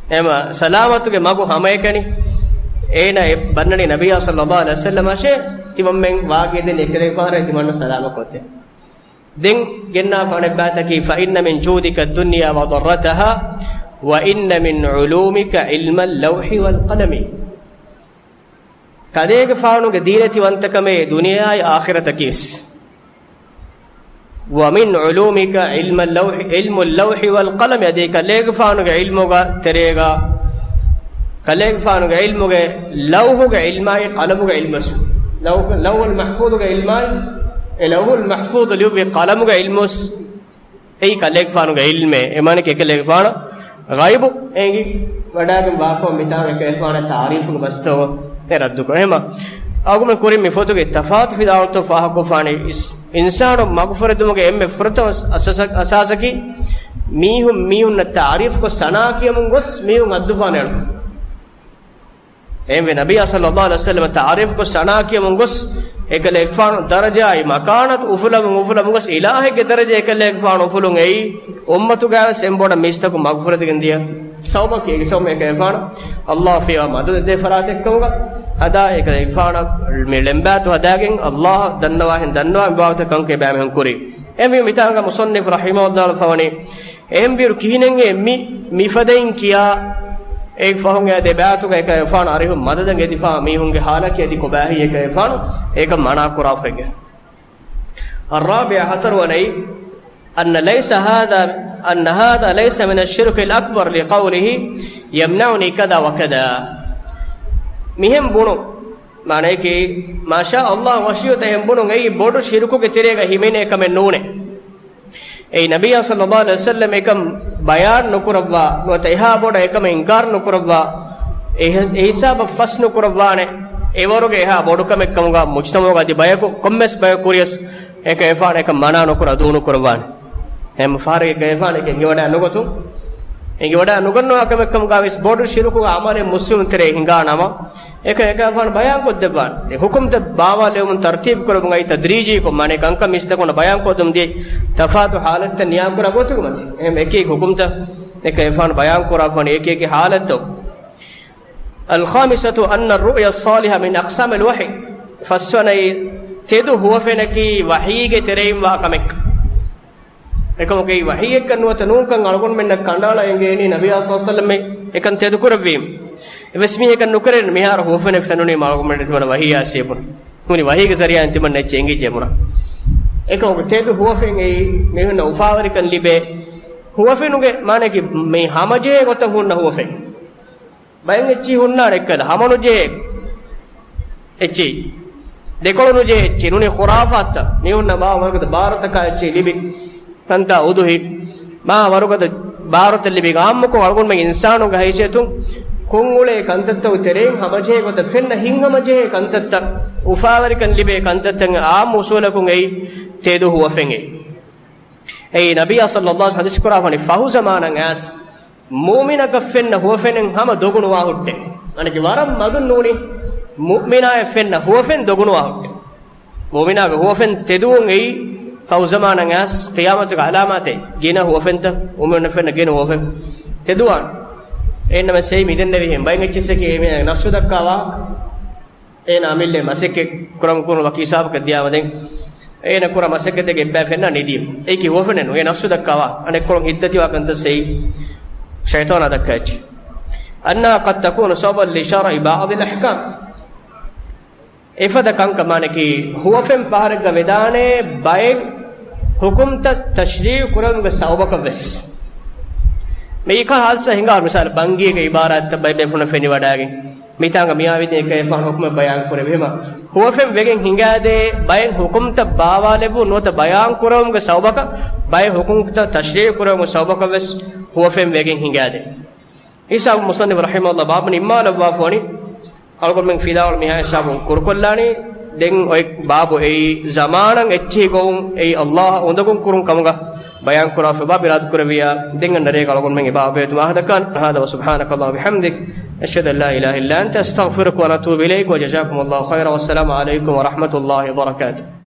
އެހެންމަ ސަލާމަތުގެ މަގު ހަމައެކަނި. އޭނާ އެ ބަންނަނީ ނަބިއްޔާ ޞައްލައްލާހު ޢަލައިހި ވަސައްލަމަށޭ. ތިމަންމެން ވާގި ދެން އެކަލޭގެފާނާ ތިމަންނަ ސަލާމަތް ކޮށްދޭ. ދެން ގެންނާފަ އަނެއްބައިތަކީ، فإن من جودك الدنيا وضرتها وإن من علومك علم اللوح والقلم. ކަލޭގެފާނުގެ ދީނަތިވަންތަކަމޭ ދުނިޔެއާއި އާޚިރަތަކީވެސް. ومن علومك علم اللوح، علم اللوح والقلم، އަދި ކަލޭގެފާނުގެ ޢިލްމުގެ ތެރޭގަ، ކަލޭގެފާނުގެ ޢިލްމުގެ ލައުޙުގެ ޢިލްމާއި ޤަލަމުގެ ޢިލްމުވެސް. ލައު-، ލައުޙުލް މަޙްފޫޡުގެ ޢިލްމާއި، އެ ލައުޙުލް މަޙްފޫޡު ލިޔުއްވި ޤަލަމުގެ ޢިލްމުވެސް. އެއީ ކަލޭގެފާނުގެ ޢިލްމޭ. އެ މާނައަކީ އެކަލޭގެފާނަށް ޣައިބު އެނގި ވަޑާގެން ވާކަމަށް މިތާނގަ އެކަލޭގެފާނަށް ތަޢުރީފުގެ ބަސްތައް އެ ރައްދުކުރޭ. އެހެންމަ އަޅުގަނޑު ކުރިން މި ފޮތުގެ ތަފާތު ވިދާޅުތައް ފާހަގަކޮށްފާނީ އިސް-، އިންސާނު މަގުފުރެދުމުގެ އެންމެ ފުރަތަމަ އަސަސަ-، އަސާސަކީ މީހުން މީހުންނަށް ތަޢުރީފުކޮށް ސަނާ ކިޔަމުން ގޮސް މީހުން ހައްދުފާނެއަޅު. އެހެންވެ، ނަބިއްޔާ ޞައްލައްލާހު ޢަލައިހި ވަސައްލަމަ ތަޢުރީފުކޮށް ސަނާ ކިޔަމުން ގޮސް، އެކަލޭގެފާނު ދަރަޖާއި މަކާނަތު އުފުލަމުން އުފުލަމުން ގޮސް، އިލާހެއްގެ ދަރަޖަ އެކަލޭގެފާނު އުފުލުން އެއީ، އުއްމަތުގައިވެސް އެންބޮޑަށް މީސްތަކުން މަގުފުރެދިގެން ދިޔަ ސަބަބަކީ. އެކަލޭގެފާނު ﷲ ފިޔަވާ މަދަދު ދޭ ފަރާތެއްކަމުގަ ހަދާ، އެކަލޭގެފާނަށް މި ޅެންބާތު ހަދާގެން ﷲ ދަންނަވާހެން ދަންނަވާ މި ބާވަތަށް ކަންކަން އެބައިމީހުން ކުރީ. އެހެންވީމަ މިތާނގަ މުޞައްނިފު ރަޙިމަހުﷲ ފަވަނީ، އެހެންވީއިރު ކިހިނެއްހޭ މި މިފަދައިން ކިޔާ، އޭގެ ފަހުން އެ ދެ ބައިތުގަ އެކަލޭގެފާނު އަރިހު މަދަދަށް އެދިފާ މީހުންގެ ހާލަކީ އަދި ކޮބާހެއްޔޭ އެކަލޭގެފާނު އެކަން މަނާ ކުރާފައިގެން. الرابع، ހަތަރުވަނައި، أن ليس هذا، أن هذا ليس من الشرك الأكبر لقوله يمنعني كذا وكذا. މިހެން ބުނުން، މާނައަކީ، މާޝާ ﷲ، ވަޙީއޮތް އެހެން ބުނުން އެއީ ބޮޑު ޝިރުކުގެ ތެރޭގަ ހިމެނޭ ކަމެއް ނޫނޭ. އެއީ ނަބިއްޔާ ޞައްލައްލާހު ޢަލައިހި ވަސައްލަމް އެކަން ބަޔާން ނުކުރައްވާ، ނުވަތަ އެހާ ބޮޑަށް އެކަމެއް އިންކާރު ނުކުރައްވާ، އެ ހި-، އެ ހިސާބަށް ފަސް ނުކުރައްވާނެ، އެވަރުގެ އެހާ ބޮޑު ކަމެއް ކަމުގަ މުޖްތަމަޢުގަ އަދި ބަޔަކު، ކޮންމެސް ބަޔަކު ކުރިޔަސް އެކަ އެފާނެ އެކަން މަނާ ނުކުރާ، ދޫ ނުކުރައްވާނެ. ހަމަ ފަހަރެއްގަ އެފާނެ އެކަން އެނގިވަޑާ ނުގަތުން، އެނގިވަޑާ ނުގަންނަވާ ކަމެއް ކަމުގަ ވެސް ބޮޑު ޝިރުކުގެ ޢަމަލެއް މުސްލިމުން ތެރޭ ހިނގާ ނަމަ، އެކަ އެކަ އެފާން ބަޔާން ކޮށްދެއްވާނެ. އެ ހުކުމްތައް ބާވާލެވުމުން ތަރްތީބު ކުރަމުން އައި ތަދްރީޖީކޮށް މާނަ ކަންކަން މީސްތަކުންނަށް ބަޔާން ކޮށްދުން ދިޔަ ތަފާތު ޙާލަތްތައް ނިޔާކުރާ ގޮތުގެ މަތި. އެހެން އެކި ހުކުމްތައް އެކަ އެފާން ބަޔާން ކުރާ ފަނި އެކި އެކި ޙާލަތްތައް. الخامسة أن الرؤيا الصالحة من أقسام الوحي. ފަސްވަނައި، ތެދު ހުވަފެނަކީ ވަޙީގެ ތެރެއިން ވާ ކަމެއް. އެކަމަކު އެއީ ވަޙީއެއްކަން ނުވަތަ ނޫންކަން އަޅުގަނޑުމެންނަށް ކަނޑައަޅާ އެނގޭނީ ނަބިއްޔާ ޞައްލަﷲު ޢަލައިހި ވަސައްލަމް އެކަން ތެދުކުރެއްވީމަ. އެވެސް މީހަކަށް ނުކެރޭނެ މިހާރު ހުވަފެނެއް ފެނުނީމަ އަޅުގަނޑުމެން ތިމަން ވަޙީ އައިސް ބުނަން. ނޫނީ ވަޙީގެ ޒަރީޢާއިން ތިމަން އެއްޗެއް އެނގިއްޖެ ބުނަން. އެކަމަކު ތެދު ހުވަފެން އެއީ މީހުންނަށް އުފާވެރިކަން ލިބޭ. ހުވަފެނުގެ މާނައަކީ މި ހަމަޖެހޭ ގޮތަށް ހުންނަ ހުވަފެން. ބައެއް އެއްޗިހި ހުންނާނެ އެއްކަލަ، ހަމަނުޖެހޭ އެއްޗިހި، ދެކޮޅު ނުޖެހޭ އެއްޗިހި، ނޫނީ ޚުރާފާތްތައް. މީހުންނަށް މާ ވަރުގަދަ ބާރުތަކާ އެއްޗިހި ލިބި، ކަންތާ އުދުހި، މާ ވަރުގަދަ ބާރުތައް ލިބި، ޢާއްމުކޮށް އަޅުގަނޑުމެން އިންސާނުންގެ ހައިސިއްޔަތުން ކޮށްއުޅޭ ކަންތައްތަކުގެ ތެރެއިން ހަމަޖެހޭ ގޮތަށް ފެންނަ ހިތްހަމަޖެހޭ ކަންތައްތައް، އުފާވެރިކަން ލިބޭ ކަންތައްތައް ޢާއްމު އުޞޫލަކުން އެއީ ތެދު ހުވަފެން އެއީ. އެއީ ނަބިއްޔާ ޞައްލަﷲު ޢަލައިހި ވަސައްލަމް ޙަދީޘް ކުރާ ފަނި ފަހު ޒަމާނަށް އައިސް މުއުމިނަކަށް ފެންނަ ހުވަފެނެއް ހަމަ ދޮގުނުވާ ހުއްޓޭ. އަނެކެ ވަރަށް މަދުން ނޫނީ މުއުމިނާއަށް ފެންނަ ހުވަފެން ދޮގުނުވާ ހުއްޓޭ. މުއުމިނާގެ ހުވަފެން ތެދުވުން އެއީ ފަހު ޒަމާނަށް އައިސް ޤިޔާމަތުގެ ޢަލާމާތެއް. ގިނަ ހުވަފެންތައް، މުއުމިނުންނަށް ފެންނަ ގިނަ ހުވަފެން ތެދުވާނެ. އެހެންނަމަވެސް އެއީ މިދެންނެވިހެން ބައެއް އެއްޗިއްސަކީ އެމީހާގެ ނަފްސު ދައްކާވާ، އޭނާ އަމިއްލަ މަސައްކަތް ކުރަމުން ކުރުނު ވަކި ހިސާބަކަށް ދިޔާމަދެން، އޭނަ ކުރާ މަސައްކަތެއްގެ އެއްބައި ފެންނާ ނިދީމަ. އެއީކީ ހުވަފެނެއް ނޫން، އެ ނަފްސު ދައްކާވާ. އަނެއްކޮޅުން ހިތްދަތިވާ ކަންތައް ސެއި ޝައިޠާނާ ދައްކާ އެއްޗެއް. أنها قد تكون سببا لشرع بعض الأحكام. އެފަދަ ކަންކަމާނެކީ ހުވަފެން ފަހަރެއްގަ ވެދާނެ ބައެއް ހުކުމްތައް ތަޝްރީޢު ކުރެވުމުގެ ސަބަބަކަށް ވެސް. މި އިކާ ހާދިސާ ހިނގާ މިސާލު ބަންގީގެ އިބާރާތްތައް ބައެއް ބޭފުޅުން ފެނިވަޑައިގެން. މިތާނގަ މިއާވީދިން އެކަ އެފާން ހުކުމެއް ބަޔާން ކުރެވި ހަމަ ހުވަފެން ވެގެން ހިނގާދޭ ބައެއް ހުކުމްތައް ބާވާލެއްވު ނުވަތަ ބަޔާން ކުރެވުމުގެ ސަބަބަކަށް، ބައެއް ހުކުމްތައް ތަޝްރީޢު ކުރެވުމުގެ ސަބަބަކަށް ވެސް ހުވަފެން ވެގެން ހިނގާދޭ. ހިސާބު މުޞައްނިފު ރަޙިމަހުﷲ ބާބު ނިންމާލައްވާފަ ވަނީ، އަޅުގަނޑުމެން ފިލާވަޅު މިހާ ހިސާބުން ކުރުކޮށްލާނީ. ދެން އޮތް ބާބު އެއީ ޒަމާނަށް އެއްޗިހި ގޮވުން އެއީ ﷲ އާ އުނދަގޫ ކުރުން ކަމުގަ ބަޔާން ކުރާފަ ބާބު އިރާދަ ކުރެއްވިއްޔާ، ދެން އަންނަ ރޭގަ އަޅުގަނޑުމެން އެ ބާބު ބޭތު ވާހަކަ ދައްކާން. هذا وسبحانك اللهم وبحمدك، أشهد أن لا إله إلا أنت، أستغفرك وأتوب إليك، وجزاكم الله خيرا، والسلام عليكم ورحمة الله وبركاته.